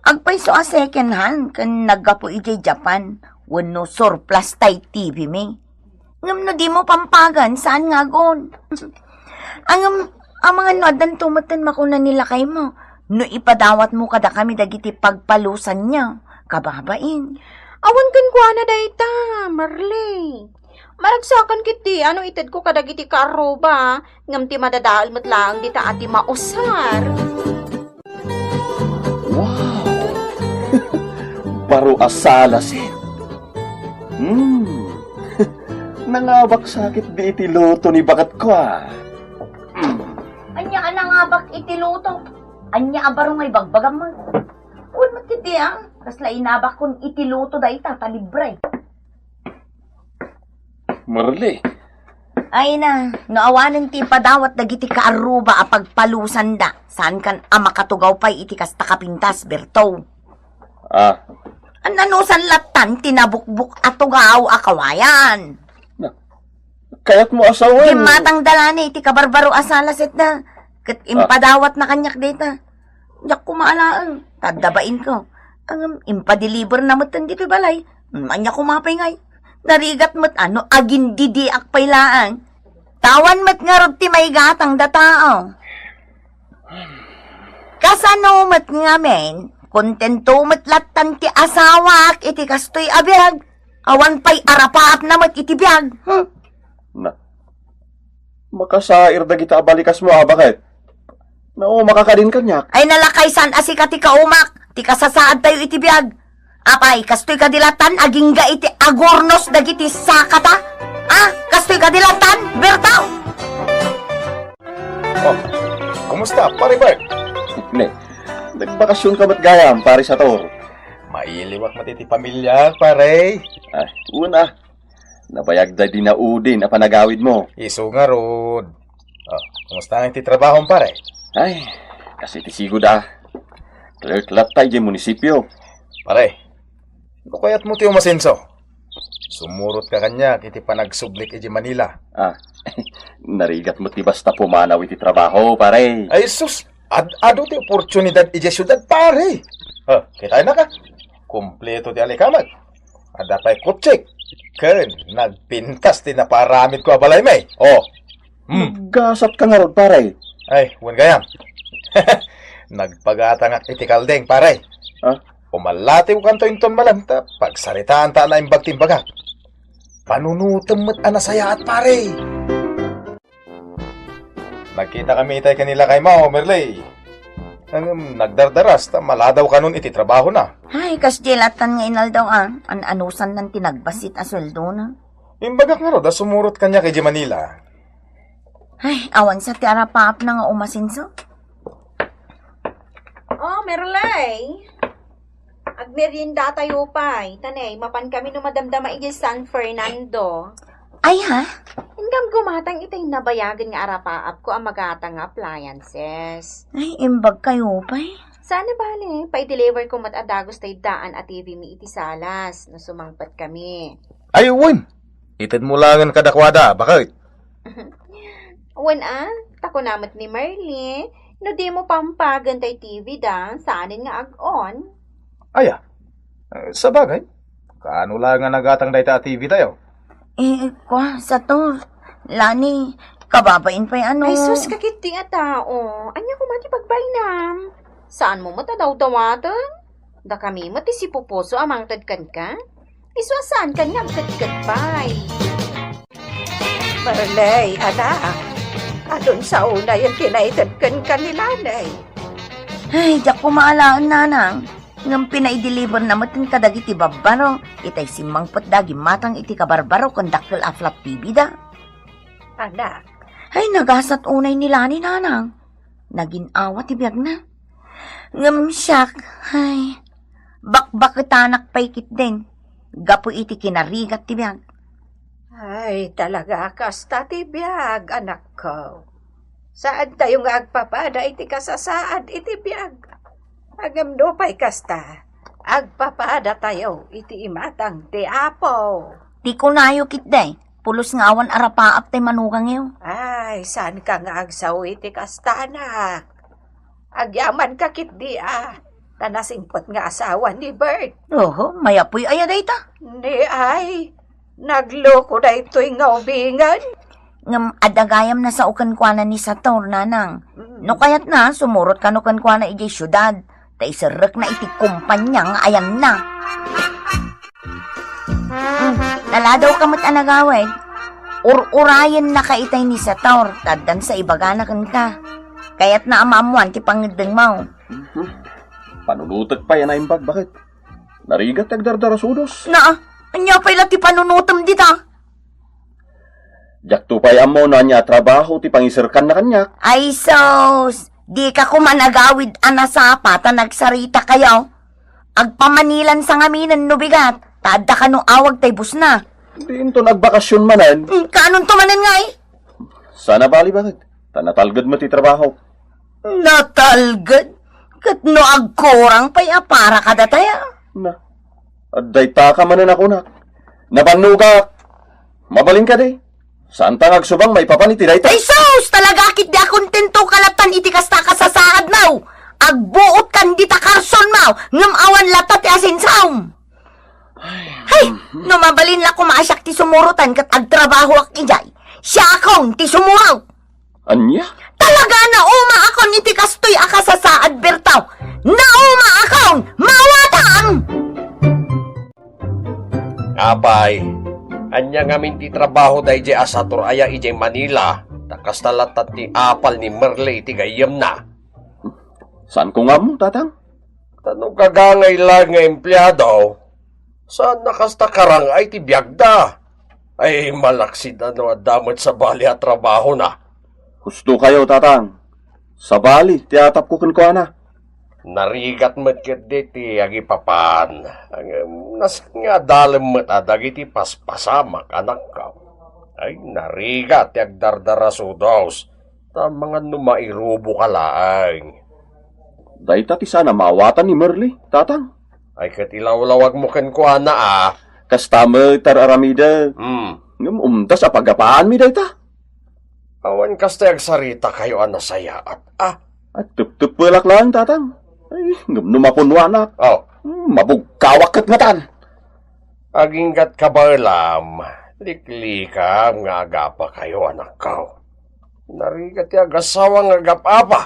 agpayso a second hand ken naggapu idiay Japan wenno surplus tay T V mi. Ngem no dimo pampagan, saan nga agun? Ngem, amangan no addanto metten makuna ni lakaymo, no ipadawatmo kadakami dagiti pagpalusanna, kababain. Awan kenkuana dayta, Merle. Maragsakan ketdi a no itedko kadagiti kaarruba, ngem ti madadael met laeng dita a di mausar. Wow! Baro a salaset. Hmm. Nangabak sa ketdi iti luto ni baketko, a. Hmm. Ania a nangabak iti luto? Ania a baro nga ibagbagam man? Wen met ketdi, a. Kasla inabakkon iti luto dayta, ta libre. Merle. Ay na, no awanen ti ipadawat dagiti kaarruba a pagpalusanda, saankan a makatugaw pay iti kasta kapintas, Berto. Ah. An-anusan lattan ti nabukbok a tugaw a kawayan? Na, kayatmo a sawen. Gimmatangda la ni iti kabarbaro a salasetda, ket Ah. impadawatna kaniak dayta. Diak koma alaen, ta adda bainko. Ngem impadeliverna metten ditoy balay. Ania koma pay ngay? Narigat met a no agindidiak pay laeng. Ta awan met ngarud ti maigatangda tao. Kasano met ngamin, kontento met lattan ti asawak iti kastoy a biag. Awan pay arapaapna met iti biag. Hmm. Na, makasair dagita a balikasmo a baket. Naumakak kadin kaniak. Ay, nalakaysan a sika ti kaumak, ti kasasaadtayo iti biag. Apay, kastoy kadi lattan, agingga iti agurnos dagiti sakata? Ah, kastoy kadi lattan, Berto? Oh, kumusta, Pare Bert? Ne, nagbakasyon ka met gayam, Pare Sator. Mailiwak met iti pamiliak, pare. Ay, una. Nabayagda di naudin a panagawidmo. Isu ngarud. Oh, kumusta nga iti trabahom, pare? Ay, kas iti sigud a. Clerk latta idiay munisipio. Pare, no kayatmo ti umasenso, sumurot ka kaniak iti panagsublik idiay Manila. Ah, narigat met ti basta pumanaw iti trabaho, pare. Ay, sus! Ad-adu ti oportunidad idiay siudad, pare. Oh, kitaennak a. Kompleto ti alikamek. Adda pay kotsek. Ken nagpintas ti napaaramidko a balay, may. Oh. Hmm. Gasat ka ngarud, pare. Ay, wen gayam. Nagpagatangak iti kaldeng, pare. Ha? Umalatiwkanto inton malem ta pagsaritaanta a naimbag ti imbagak. Panunotem met a nasayaat, pare. Nagkitakami itay ken ni lakaymo, Merle. Ngem nagdardaras ta maladaw kanon iti trabahona. Ay, kasdiay lattan nga inaldaw a, an-anusannan ti nagbassit a sueldona. Imbagak ngarud a sumurot kaniak idiay Manila. Ay, awan sa ti arapaapna nga umasenso. Oh, Merle. Agmeriendatayo pay, ta ne, mapankami no madamdama idiay San Fernando. Ay, ha? Inggam gumatang itay nabayagen nga arapaapko a magatang nga appliances. Ay, imbag kayo pay. Saan a bale, paideliverko met a dagus tay daan a T V mi iti salas, no sumangpetkami. Ay, wen! Itedmo laengen kadakuada, baket. Wen a, ta kuna met ni Merle, no dimo pampagen tay T V da, saanen nga ag-on. Aya, eh, sabagay, kaano laeng a nagatang dayta a T V tayo? Eh, kua, Sator, Lani, Kababain pay ano. Ay, sus, kakit ti a tao. Ania koma ti pagbainam? Saanmo met a dawdawaten? Dakami met ti sipupuso a mangted kenka? Isu a saankan nga agkedked pay. Marley, anak, adun sa unayen ti naited kenka ni Lanay. Ay, diak koma alaen, nanang. Ngem pinaideliverna met kadagiti babbaro, itay simmangpetda a gimmatang iti kabarbaro ken dakkel a flat T V da. Anak. Ay, nagasat unay ni Lani, nanang. Nagin-awa ti biagna. Ngem siak, ay, bakbaketanak pay ketdin. Gapu iti kinarigat ti biag. Ay, talaga, kasta ti biag, anakko. Saantayo nga agpapada iti kasasaad iti biag. Ngem no pay kasta, agpapadatayo iti imatang ti Apo. Ti kunayo ketdi, pulos nga awan arapaap tay manugangyo. Ay, saanka nga agsao iti kasta, anak? Agyamanka ketdi a, ta nasingpet nga asawa ni Bert. Oho, mayapoy aya dayta? Ni ay, nagloko daytoy nga ubingen. Ngem adda gayam nasao kenkuana ni Sator, nanang. Mm. No kayatna, sumurot kano kenkuana idiay siudad, ta iserrekna iti kompania nga ayanna. Mm, naladawka met a nagawid. Ur-urayennaka itay ni Sator, ta addan sa ibagana kenka. Kayatna a maammoan ti pangngeddengmo. Mhm. Panunotek pay a naimbag, baket. Narigat ti agdardarasudos. Naa, ania pay la ti panunotem dita? Diakto pay ammo no ania a trabaho ti pangiserkanna kaniak. Ay sus, dika koma nagawid a nasapa ta nagsaritakayo. Agpamanilan sa ngaminen no bigat, ta adda kano awag tay busna. Di inton agbakasyon manen. Hmm, kaanonto manen ngay? Sana bali, baket. Ta natalged met ti trabaho. Natalged? Ket no agkurang pay a para kadatayo? Na, adda itaka manen a kunak. Nabannogak. Mabalin kadi? Saanta nga agsubang maipapan iti dayta? Ay sus! Talaga ketdi a kontento ka latta iti kasta a kasasaadmo. Agbuot kan dita karsonmo, ngem awan latta ti asensom. Hay! No mabalin la koma a siak ti sumurotan ket agtrabahoak idiay, siakon ti sumurot. Ania? Talaga, naumaakon iti kastoy a kasasaad, Berto. Naumaakon! Mawatan! Apay, ania ngamin ti trabaho daydiay a Sator aya idiay Manila, ta kasta latta ti apal ni Merle iti gayyemna? Saanko nga ammo, tatang. Ta no gagangay laeng nga empleado, saanna kasta karang-ay ti biagda. Ay, malaksid a no adda met sabali a trabahona. Husto kayo, tatang. Sabali ti atapko kenkuana. Narigat met ketdi ti agipapan. Ngem nasken nga adalem met a dagiti paspasamak, anakko. Ay, narigat ti agdardarasudos. Ta mangan no mairuboka laeng. Dayta ti saan a maawatan ni Merle, tatang. Ay, ket ilawlawagmo kenkuana a. Kasta met, ar-aramidek. Hmm. Ngem umdas a pagapaanmi dayta. Awan kasta agsarita kayo a nasayaat, a? Agtepteppelak laeng, tatang. Ay, ngem no mapunnoanak. Oh. Hmm, mabugkawak ket ngatan. Aginggat kabaelam, liklikam nga agapa kayo, anakko. Narigat ti agasawa nga agap-apa.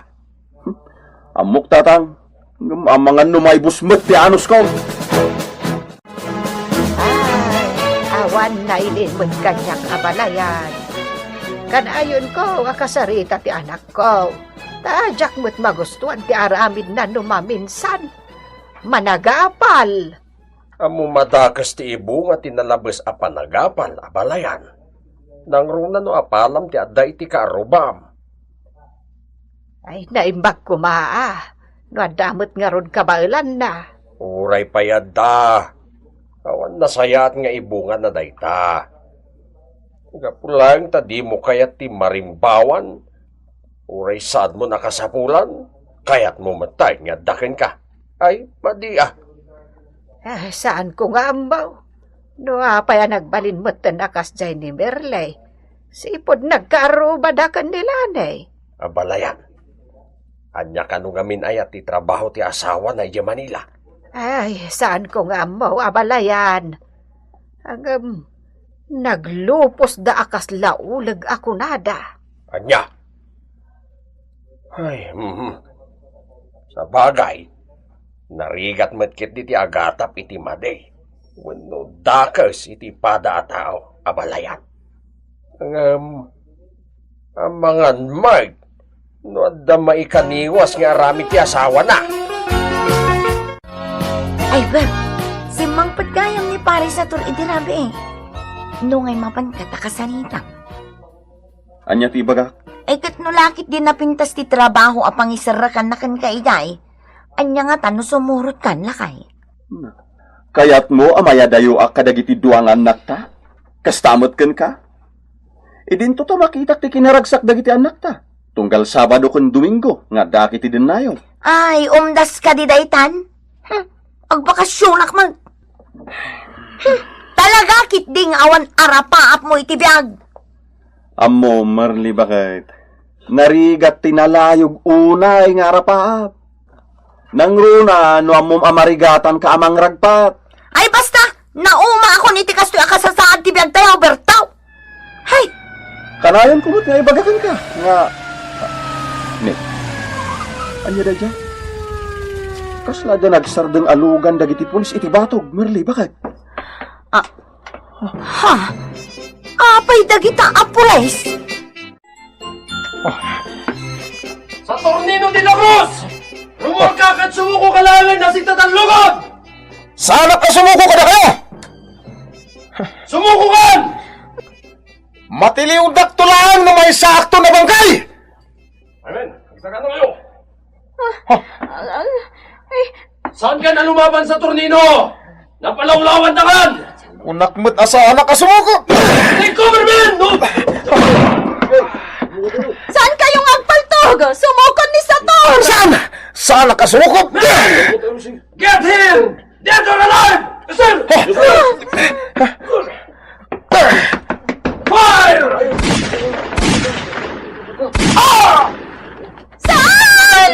Ammok, tatang, ngem amangan no maibus met ti anusko. Ay, awan nailin met kaniak a balayan. Kanayonko a kasarita ti anakko. Ta diak met magustuan ti aramidna no maminsan. Managapal. Ammo madakes ti ibunga ti nalabes a panagapal a balayan. Nangruna no apalam ti adda iti kaarrubam. Ay, naimbag koma a no adda met ngarud kabaelanna. Uray pay adda. Awan nasayaat nga ibungana dayta. Gapu laeng ta dimo kayat ti marimbawan, uray saadmon a kasapulan, kayatmo met tay nga adda kenka. Ay, madi a. Ah, saanko nga ammo. No apay a nagbalin metten a kasdiay ni Merle, sipud nagkaarrubada ken ni Lanay. Abalayan. Ania kano ngamin aya ti trabaho ti asawana idiay Manila? Ay, saanko nga ammo, abalayan. Ngem, naglupos da a kasla uleg a kunada. Ania? Ay, mhm. Sabagay, narigat met ketdi ti agatap iti madi wenno dakes iti pada a tao a balayan. Ngem, amangan met no adda maikaniwas nga aramid ti asawana. Ay, Beb, simmangpet gayam ni Pare Sator iti rabii. Nungay mapanka ta kasaritam. Ania ti ibagak? Ay, ket no lakit di napintas ti trabaho a pangiserrekanna kenka idiay, ania ngata no sumurotkan, lakay? Kayatmo a mayadayoak kadagiti dua nga annakta? Kasta met kenka? Idinto ta makitak ti kinaragsak dagiti annakta, tunggal Sabado ken Domingo nga addaak iti dennayo. Ay, umdaska di daytan? Hmm, agbakasionak man. Hmm, talaga, ketdi nga awan arapaapmo iti biag. Ammom, Merly, baket. Narigat ti nalayog unay nga arapaap. Nangruna no ammom a marigatanka a mangragpat. Ay, basta! Naumaakon iti kastoy a kasasaad ti biagtayo, Berto! Hay! Kanayonko met nga ibaga kenka nga, ne, ania daydiay? Kasla adda nagsardeng a lugan dagiti pulis iti batog, Merly, baket? Ah, ha? Apay dagita a pulis? Saturnino de la Cruz! Rumorka ket sumukoka laengen a sigtatallukon! Saanak a sumuko kadakayo! Sumukokan! Matiliwdakto laeng no maysaakto a bangkay! Amen. Agsakana kayo! Ah, ah, ay. Saankan a lumaban, Saturnino? Napalawlawantakan! Kunak met a saanak a sumuko! Take cover, men! No! Saan kayong agpaltog? Sumukon ni Sator! Saan? Saanak a sumuko! Get him! Dead or alive! Sir! Fire! Ah! Saan?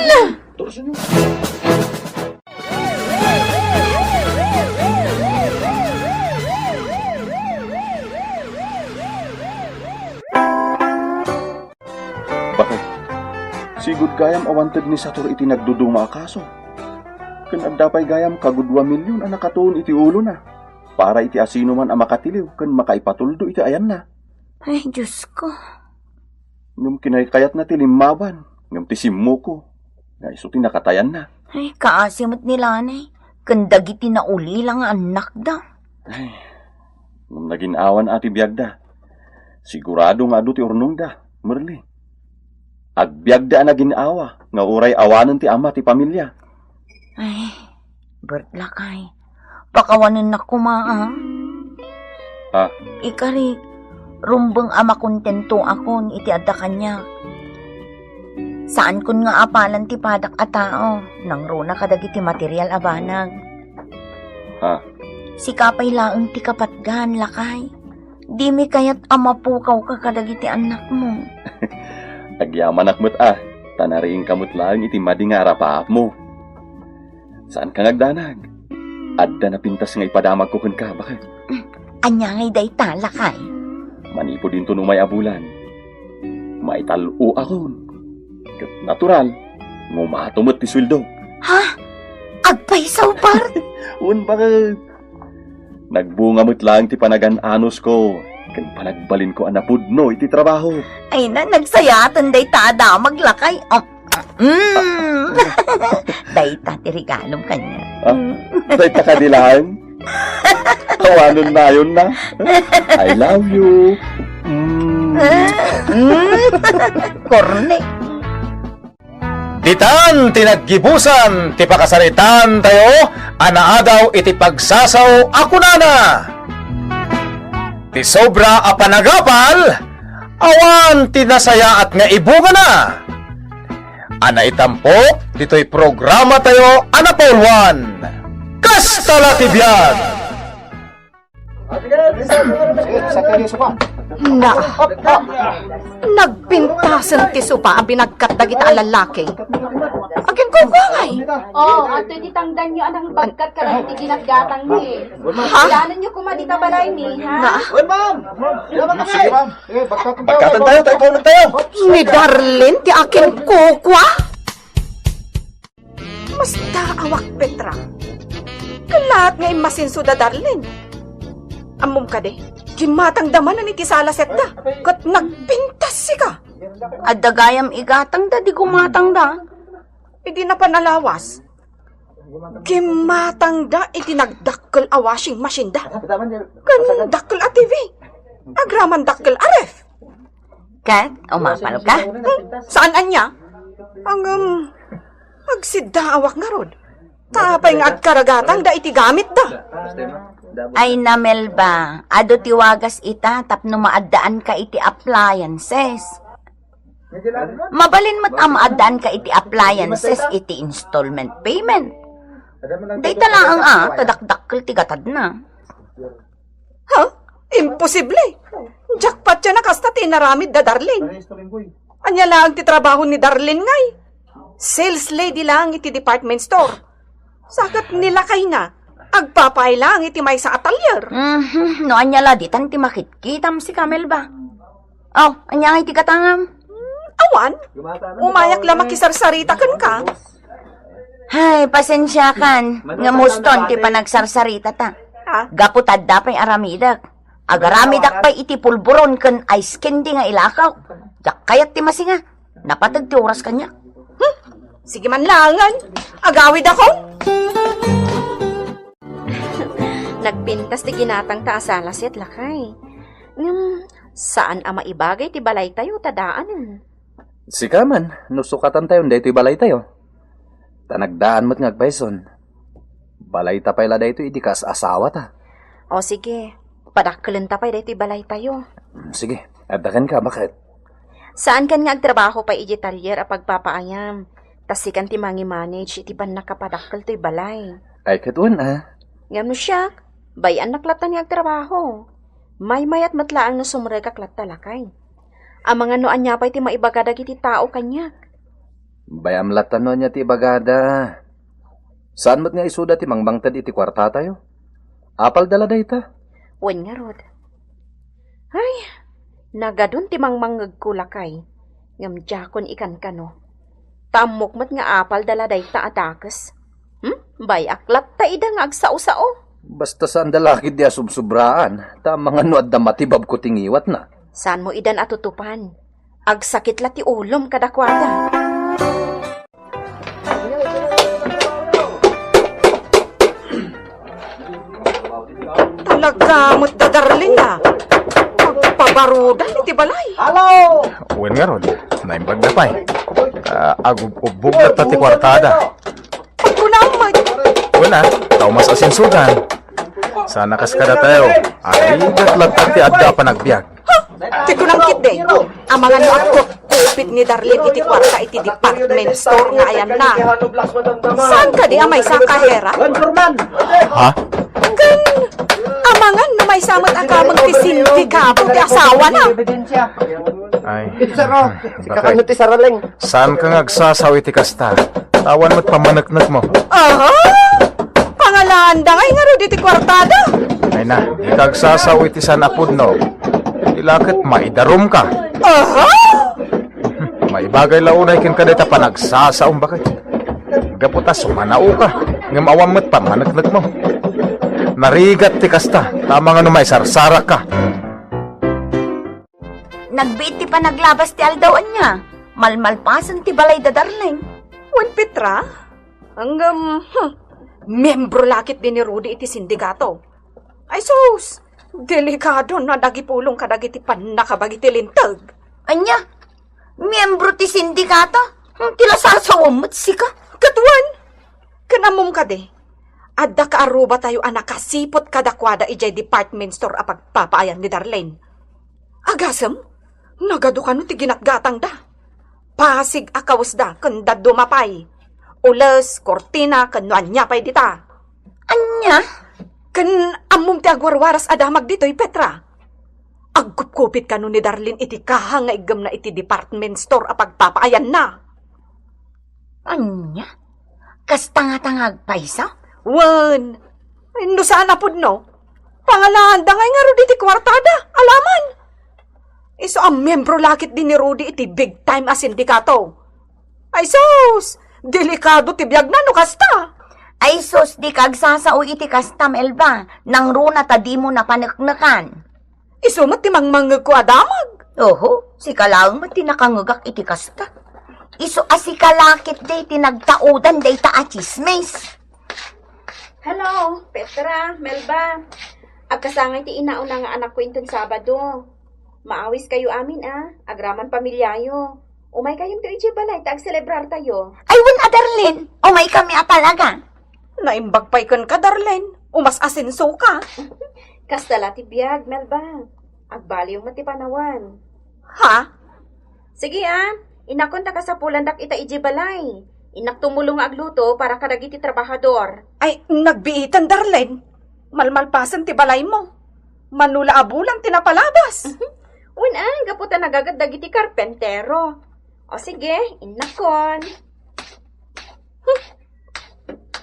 Baket, sigud gayam a wanted ni Sator iti nagduduma a kaso. Ken adda pay gayam kagudua milyon a nakatuon iti ulona para iti asinoman a makatiliw ken makaipatuldo iti ayanna. Ay, Diosko. Ngem kinaykayatna ti limmaban, ngem ti simmuko nga isu ti nakatayanna. Ay, kaasi met ni Lanay ken dagiti naulila nga annakda. Ay, ngem nagin-awan a ti biagda. Sigurado nga adu ti urnongda, Merly. Agbiagda a nagin-awa nga uray awanen ti ama ti pamilia. Ay, Bert, lakay. Pakawanennak koma, a. Ha? Ikarik, rumbeng a makontentoakon iti adda kaniak. Saankon nga apalan ti padak a tao, nangruna kadagiti material a banag. Ha? Sika pay laeng ti kapatgan, lakay. Dimi kayat a mapukawka kadagiti annakmo. Agyamanak met a, ta nariingka met laeng iti madi nga arapaapmo. Saanka nga agdanag. Adda napintas nga ipadamagko kenka, baket. Ania ngay dayta, lakay? Manipud inton umay a bulan, maital-oakon. Ket natural, nga umato met ti sueldo. Ha? Agpayso, Bert? Wen, baket. Nagbunga met laeng ti panagan-anusko ken panagbalinko a napudno iti trabaho. Ay na, nagsayaaten dayta a damag, lakay. Oh, mm. Dayta ti regalom kaniak. Ah, dayta kadi laeng? Awanen nayon na. I love you. Mm. Mm. Kornek. Ditan ti naggibusan ti pakasaritaan tayo a naadaw iti pagsasao a kunana, ti sobra a panagapal, awan ti nasayaat nga ibungana. A naitampok ditoy programa tayo a napauluan, Kasta la ti Biag. Na, nagpintasen ti sopa a binagkat dagita a lallaki. Agin Kukua ngay! Oh, adtoy ti tangdanyo a nangbagkat kadagiti ginatgatangmi. Ha? Idanonyo koma dita balaymi, ha? Na? Uy, ma'am! Ma'am, sige, ma'am. Eh, bagkatan tayo, tayo, tayo. Ni Darlene ti akin kukua? Mas daawak, Petra. Kalat nga immasinso da Darlene. Ammom kadi, gimmatangda manen iti sala setda, ket nagpintas sika. Adda gayam igatangda, di gumatangda. Idi napan a lawas, gimmatangda iti nagdakkel a washing machine da. Ken dakkel a T V. Agraman dakkel a ref. Ket, umapal ka? Hmm, saan ania? Ngem, agsiddaawak ngarud. Ta apay nga agkaragatangda iti gamitda? Ay, Melba, adu ti wagas ita tapno maaddaanka iti appliances. Mabalin met a maaddaanka iti appliances iti installment payment. Dayta laeng a, ta dakdakkel ti gatadna. Ha? Imposible! Diak patien a kasta ti inaramid da Darlene. Ania laeng ti trabaho ni Darlene ngay? Sales lady laeng iti department store. Sa ket ni lakayna, agpapaay laeng iti maysa a talyer. Mhm, no ania la ditan ti makitkitam, sika, Melba. Oh, ania ngay ti gatangam? Hmm, awan. Umayak la makisarsarita kenka. Hay, pasensiakan, ngem huston ti panagsarsaritata. Ha? Gapu ta adda pay aramidek. Agaramidak pay iti pulburon ken ice candy nga ilakaw. Diak kayat ti masinga. Napateg ti oras kaniak. Hmm, sige man laengen. Agawidakon. Nagpintas ti ginatangta a sala set, lakay. Ngem, saan a maibagay ti balaytayo ta daanen. Sika man, no sukatantayon daytoy balaytayo. Ta nagdaan met nga agpayson. Balayta pay la daytoy idi kas-asawata. O sige, padakkelenta pay daytoy balaytayo. Mm, sige, adda kenka, baket. Saan kan nga agtrabaho pay iti talyer a pagpapaayam. Ta sikan ti mangi-manage iti pannakapadakkel toy balay. Ay, ket wen a. Ngem no siak, bay-annak latta nga agtrabaho. Maymayat met laeng no sumrekak latta, lakay. Amangan no ania pay ti maibaga dagiti tao kaniak. Bay-am latta no ania ti ibagada. Saan met nga isuda ti mangmangted iti kuartatayo? Apalda la dayta? Wen ngarud. Ay, nagadun ti mangmangngegko, lakay. Ngem diakon ikankano. Ta ammok met nga apalda la dayta a dakes. Hmm? Bay-ak latta ida nga agsao-sao. Basta saanda la ketdi a subsubraan, ta amangan no adda matibabko ti ngiwatna. Saanmo idan a tutupan. Agsakit la ti ulom kadakuada. Talaga met da Darlene a. Pagpabarudan iti balay. Hello! Wen ngarud, naimbag da pay. Ah, agub-ubbog latta ti kuartada. Pagkunam met. Wen a, taumas a sinsudan. Sana kas kadatayo, arigat latta ti adda a panagbiag. Ha? Ti kunam ketdi, amangan no agkupkupit ni Darlene iti kuarta iti department store nga ayanna. Saan kadi a maysa a kahera? Ha? Ken, amangan no maysa met a kameng ti sindikato ti asawana. Ay, Saro, sika kano ti saraleng? Saanka nga agsasao iti kasta? Awan met pammaneknekmo. Aha! Pangalaanda ngay ngarud iti kuartada? Ay na, dika agsasao iti saan a pudno. Ila ket maidarumka. Aha! Maibagay la unay kenka dayta panagsasaom, baket. Gapu ta sumanaoka, ngem awan met pammaneknekmo. Narigat ti kasta, ta amangan no maisarsarakka. Nagbiit ti panaglabas ti aldaw, ania? Malmalpasen ti balay da Darlene. Wen Petra? Ngem, hmm, miyembro la ketdi ni Rudy iti sindikato. Ay sus, delikado no adda agipulong kadagiti pannakabagi ti linteg. Ania? Miyembro ti sindikato? Hmm, ti la sasaom met sika. Ket wen, ken ammom kadi, adda kaarrubatayo a nakasiput kadakuada idiay department store a pagpapaayan ni Darlene. Agasem, nagadu kano ti ginatgatangda. Pasig a kawesda ken dadduma pay. Ules, kurtina, ken no ania pay dita. Ania? Ken ammom ti agwarwaras a damag ditoy, Petra? Agkupkupit kano ni Darlene iti kaha nga iggemna iti department store a pagpapaayanna. Ania? Kasta ngata nga agpayso? Wen, no saan a pudno, pangalaanda ngay ngarud iti kuartada, alaman. Isu a miembro la ketdi ni Rudy iti big time a sindikato. Ay sus, delikado ti biagna no kasta. Ay sus, dika agsasao iti kasta, Melba. Nangruna ta dimo napaneknekan. Isu met ti mangmangegko a damag. Oho, sika laeng met ti nakangegak iti kasta. Isu a sika la ketdi ti nagtaudan dayta a tsismis. Hello, Petra, Melba. Agkasangay ti inauna nga anakko inton Sabado. Maawiskayo amin, a. Agraman pamiliayo. Umaykayonto idiay balay ta agselebrartayo. Ay, wen a, Darlene. Umaykami a talaga. Naimbag pay kenka, Darlene. Umas-asensoka. Kasta la ti biag, Melba. Agbaliw met ti panawan. Ha? Sige, a. Innakon ta kasapulandak ita idiay balay. Innak tumulong nga agluto para kadagiti trabahador. Ay, nagbiitan, Darlene. Malmalpasen ti balaymo. Mano la a bulan ti napalabas. Wen, a, gapu ta nagagat dagiti karpentero. O sige, innakon.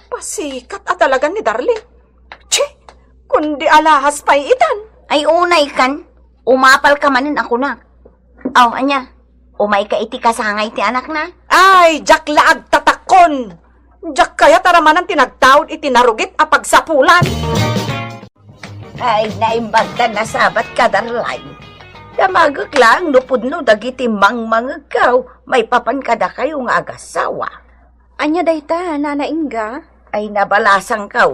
Pasikat a talaga ni Darlene. Chi! Kundi alahas pay itan. Ay, unay kan. Umapal ka manen a kunak. Aw, ania? Umayka iti kasangay ti anakna? Ay, diak la agtatakkon. Diak kayat a ramanan ti nagtaud iti narugit a pagsapulan. Ay, naimbag ta nasabat ka, Darlene. Damagek laeng no pudno dagiti mangmangegkaw maipapan kadakayo nga agasawa. Ania dayta, Nana Inga? Ay, nabalasangkaw.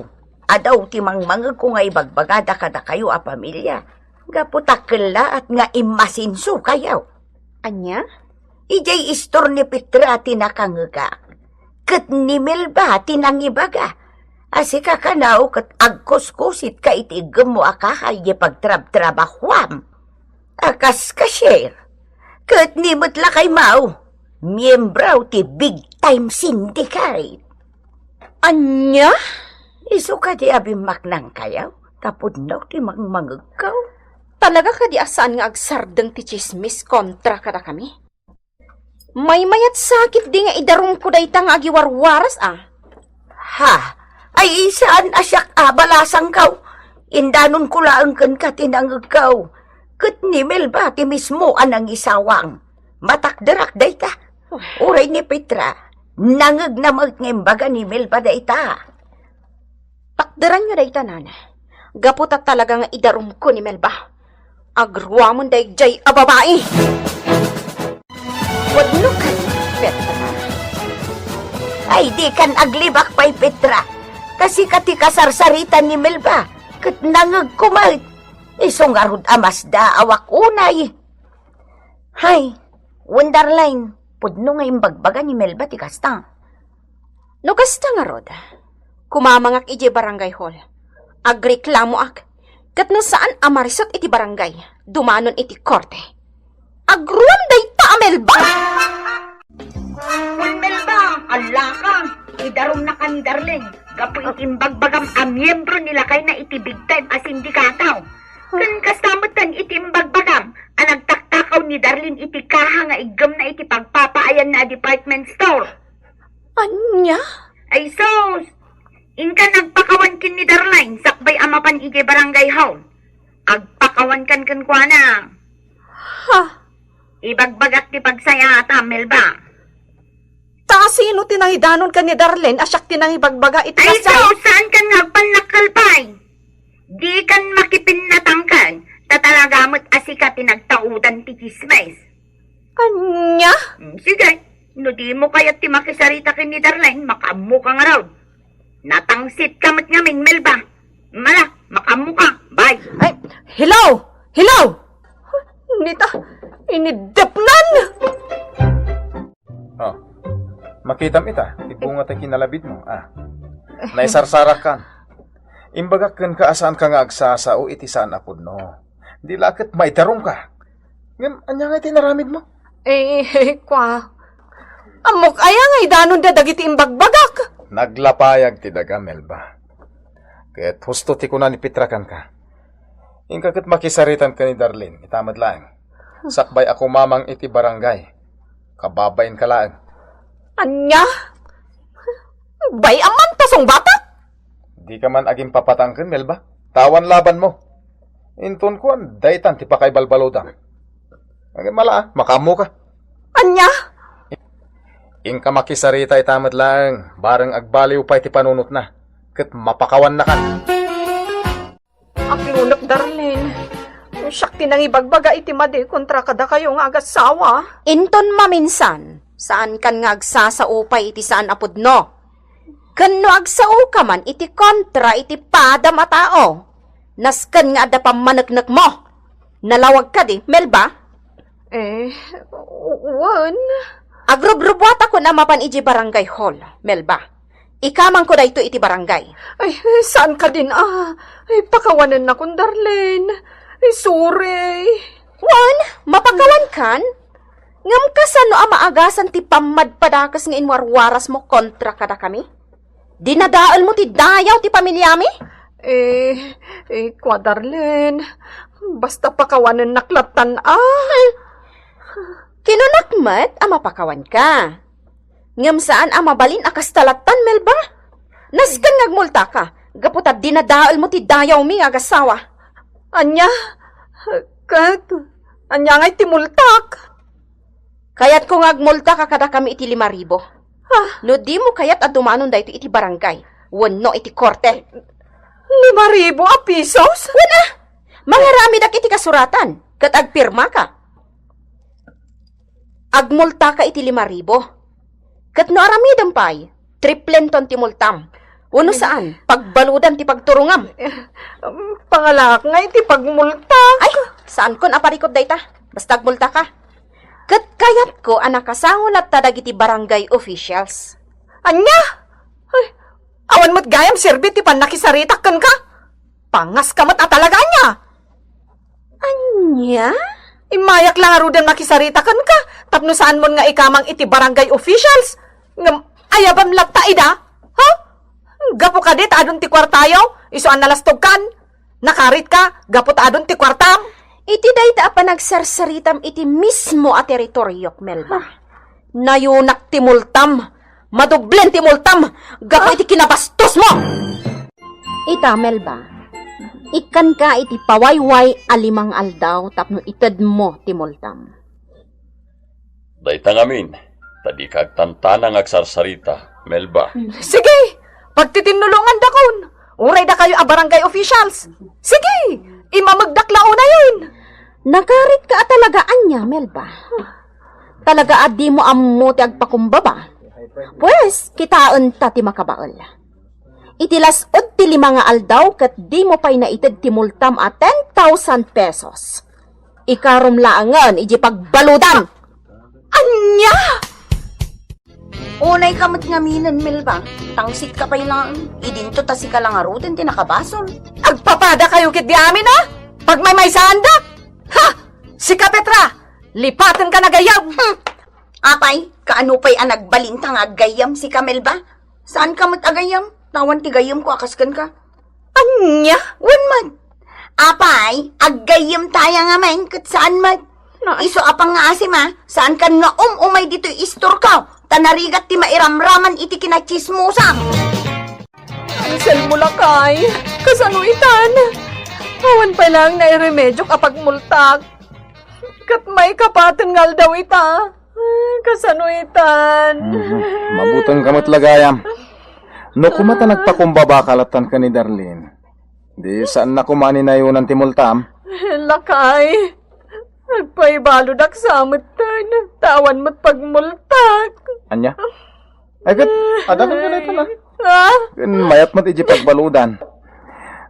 Adu ti mangmangegko nga ibagbagada kadakayo a pamilia. Gapu ta kellaat nga immasinsokayo. Ania? Idiay istor ni Petra ti nakangegak. Ket ni Melba ti nangibaga. A sika kano ket agkuskusitka iti iggemmo a kahay iti pagtrabtrabahuam. A kas cashier. Ket ni met lakaymo, miembro ti big time syndicate. Ania? Isu kadi a bimmaknangkayo, ta pudno ti mangmangegko. Talaga kadi a saan nga agsardeng ti tsismis kontra kadakami? Maymayat sakit di nga idarumko dayta nga agiwarwaras, a. Ha? Ay, saan a siak a balasangko. Indanonko laeng kenka ti nangegko. Ket ni Melba ti mismo a nangisawang. Matakderak dayta. Uray ni Petra, nangegna met nga imbaga ni Melba dayta. Takderanyo dayta, Nana. Gapu ta talaga nga idarumko ni Melba. Agruamon daydiay a babai. Pudno kan, Petra. Ay, dikan aglibak pay, Petra. Ta sika ti kasarsarita ni Melba. Ket nangegko met. Isu ngarud a masdaawak unay. Hay, wen Darlene, pudno nga imbagbaga ni Melba ti kasta. No kasta ngarud, kumamangak idiay barangay hall. Agreklamoak, ket no saan a marisut iti barangay, dumanon iti korte. Agruam dayta a Melba! Wen Melba, allaka, idarumnaka ni Darlene gapu iti imbagbagam a miembro ni lakayna iti big time a sindikato. Ken kasta met iti imbagbagam a nagtaktakaw ni Darlene iti kaha nga iggemna iti pagpapaayanna a department store. Ania? Ay sus! Inka nagpakawan ken ni Darlene sakbay a mapan idiay barangay hall. Agpakawankan kenkuana. Ha? Ibagbagak ti pagsayaatam, Melba. Ta sino ti nangidanon ken ni Darlene a siak ti nangibagbaga iti Ay, kasta? Ikaw, saan kan nga agpannakkalpay? Dikan makipinnatangkan, ta talaga met a sika ti nagtaudan ti chismes. Ania? Hmm, sige, no dimo kayat ti makisarita ken ni Darlene, makaammoka ngarud. Natangsit ka met ngamin, Melba. Mala, makaammoka. Bye. Ay, hello! Hello! Nita, inidepnan! Oh, makitam ita, ti bunga ti kinalabidmo, a. Naisarsarakkan. Imbagak kenka a saanka nga agsasao iti saan a pudno. Di la ket maidarumka. Ngem, ania nga iti inaramidmo? Eh, kua. Ammok aya nga idanonda dagiti imbagbagak? Naglapayag ti daga, Melba. Ket husto ti kuna ni Petra kenka. Inka ket makisaritan ken ni Darlene, ita met laeng. Sakbay a kumamang iti barangay. Kababainka laeng. Ania? Bay-am man ta sungbatak! Dika man agimpapatangken, Melba. Ta awan labanmo. Inton kuan, daytan ti pakaibalbaludam. Agin mala, ah, makaammoka. Ania? Inka makisarita ita met laeng, bareng agbaliw pay ti panunotna, ket mapakawannakan. Aklunek, Darlene. Siak ti nangibagbaga iti madi kontra kadakayo nga agassawa. Inton maminsan, saankan nga agsasao pay iti saan a pudno. Ken no agsaoka man iti kontra iti padam a tao, nasken nga adda pammaneknekmo. Nalawag kadi, Melba? Eh, u-, wen. Agrubrubuatakon a mapan idiay barangay hall, Melba. Ikamangko daytoy iti barangay. Ay, saan kadin, ah? Ay, pakawanennakon, Darlene. Ay, sorry. Wen, mapakawankan? Ngem kasano a maagasan ti pammadpadakes nga inwarwarasmo kontra kadakami? Dinadaelmo ti dayaw ti pamiliami? Eh, eh, kua, Darlene. Basta pakawanennak lattan, ah. Kinunak met a mapakawanka. Ngem saan a mabalin a kasta lattan, Melba. Nasken nga agmultaka, gapu ta dinadaelmo ti dayawmi nga agassawa. Ania? Ket, ania ngay ti multak? Kayatko nga agmultaka kadakami iti lima ribu. Ha? No dimo kayat a dumanon daytoy iti barangay wenno iti korte. Lima ribu a pisos? Wen a! Mangaramedak iti kasuratan, ket agpirmaka. Agmultaka iti lima ribu. Ket no aramidem pay, triplenton ti multam. Wenno saan, pagbaludan ti pagturongam. Eh, um, pangalaak nga iti pagmultak. Ay, saankon a parikut dayta. Basta agmultaka. Ket kayatko a nakasango latta dagiti barangay officials. Ania? Ay, awan met gayam serbi ti pannakisaritak kenka. Pangaska met a talaga, ania? Ania? Immayak la ngaruden makisarita kenka tapno saanmon nga ikamang iti barangay officials. Ngem ayabam latta ida? Ha? Gapu kadi ta adun ti kuartayo, isu a nalastogkan? Nakaritka gapu ta adun ti kuartam? Iti dayta a panagsarsaritam iti mismo a teritoriok, Melba. Nayunak ti multam. Madublen ti multam gapu iti kinabastosmo! Ita, Melba, ikkanka iti pawayway a lima nga aldaw tapno itedmo ti multam. Dayta ngamin, ta dika agtantana nga agsarsarita, Melba. Sige! Pagtitinnulongandakon! Uray dakayo a barangay officials! Sige! Imamegdak la unayen! Nakaritka a talaga ania, Melba? Talaga a dimo ammo ti agpakumbaba? Pues, kitaenta ti makabael. Iti las-ud ti lima nga aldaw ket dimo pay naited ti multam a ten thousand pesos. Ikarom laengen iti pagbaludan. Ania? Unayka met ngaminen, Melba. Tangsitka pay laeng. Idinto ta sika la ngaruden ti nakabasol. Agpapadakayo ketdi amin, a? Pagmaymaysaandak! Ha! Sika, Petra! Lipatenka a gayyem! Hmm. Apay, kaano pay a nagbalinta nga aggayyem sika, Melba? Saanka met a gayyem? Ta awan ti gayyemko a kas kenka. Ania? Wen met. Apay, aggayyemtaya ngamin ket saan met. Isu a pangngaasim a, saankan nga um-umay ditoy istorko, ta narigat ti mairamraman iti kinatsismosam. Anselmo, lakay, kasano itan? Awan pay laeng nairemediok a pagmultak. Ket maikapaten nga aldaw ita. Ay, kasano itan? Mhm. Mabutengka met la gayam. No koma ta nagpakumbabaka lattan ken ni Darlene, di saan na koma a nayonan ti multam? Lakay, agpaibaludak sa metten, ta awan met pagmultak. Ania? Ay, ket, adda ken gayam ita, a? Ha? Ken mayat met iti pagbaludan.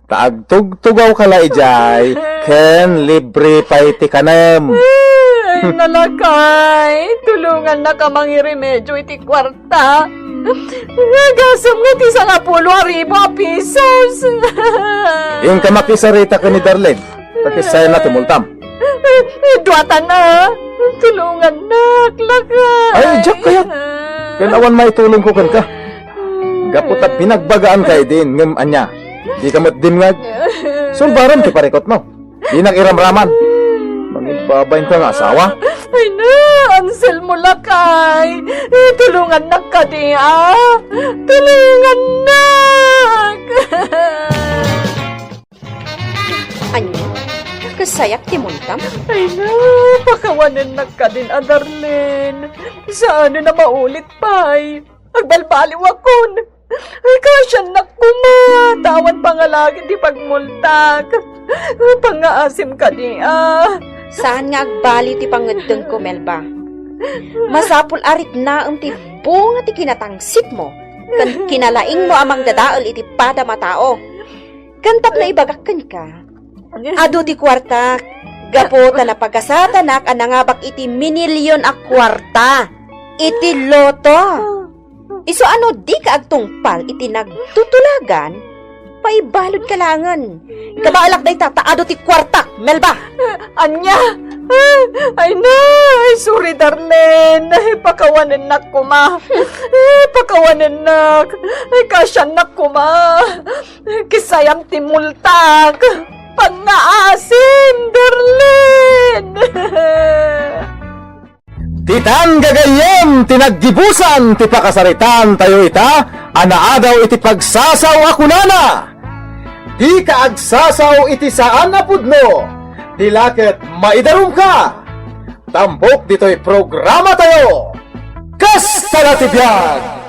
Ta agtugtugawka la idiay, ken libre pay ti kanem. Ay, nalakay, tulongannak a mangiremedio iti kuarta. Nga gasem nga ti sangapulo a ribu a pisos. Inka makisarita ken ni Darlene. Ta kissayna ti multam. Duatan a. Tulongannak, lakay. Ay, diak kayat. Ken awan maitulongko kenka. Gapu ta binagbagaanka idin, ngem ania? Dika met dimngeg. Sulbaram ti parikutmo. Dinak iramraman. Babain ka nga asawa? Ay na, Anselmo lakay. Eh, tulungannak kadi, ah. Tulungannak. Ania? Kasayak ti multam? Ay na, pakawanennak kadin a Darlene. Saan na maulit pay. Agbalbaliwakon. Ay, kasiannak koma. Awan pangalagid ti pagmultak. Pangngaasim kadi, ah. Saan nga agbaliw ti pangngeddengko, Melba. Masapul a riknaem ti bunga ti kinatangsitmo ken kinalaingmo a mangdadael iti padam a tao. Ken tapno ibagak kenka, adu ti kuartak, gapu ta napagasatanak a nangabak iti minilion a kuarta iti loto. Isu a no dika agtungpal iti nagtutulagan, paibaludka laengen. Kabaelak dayta ta adu ti kuartak, Melba. Ania? Ay na, ay, sorry, Darlene. Ay, pakawanennak koma. Ay, pakawanennak. Ay, kasiannak koma. Kisayam ti multak. Pangngaasim, Darlene. Ditan gagayyem ti naggibusan ti pakasaritaan tayo ita a naadaw iti pagsasao a kunana, "Dika agsasao iti saan a pudno, di la ket maidarumka." Tampok ditoy programa tayo. Kasta la ti biag!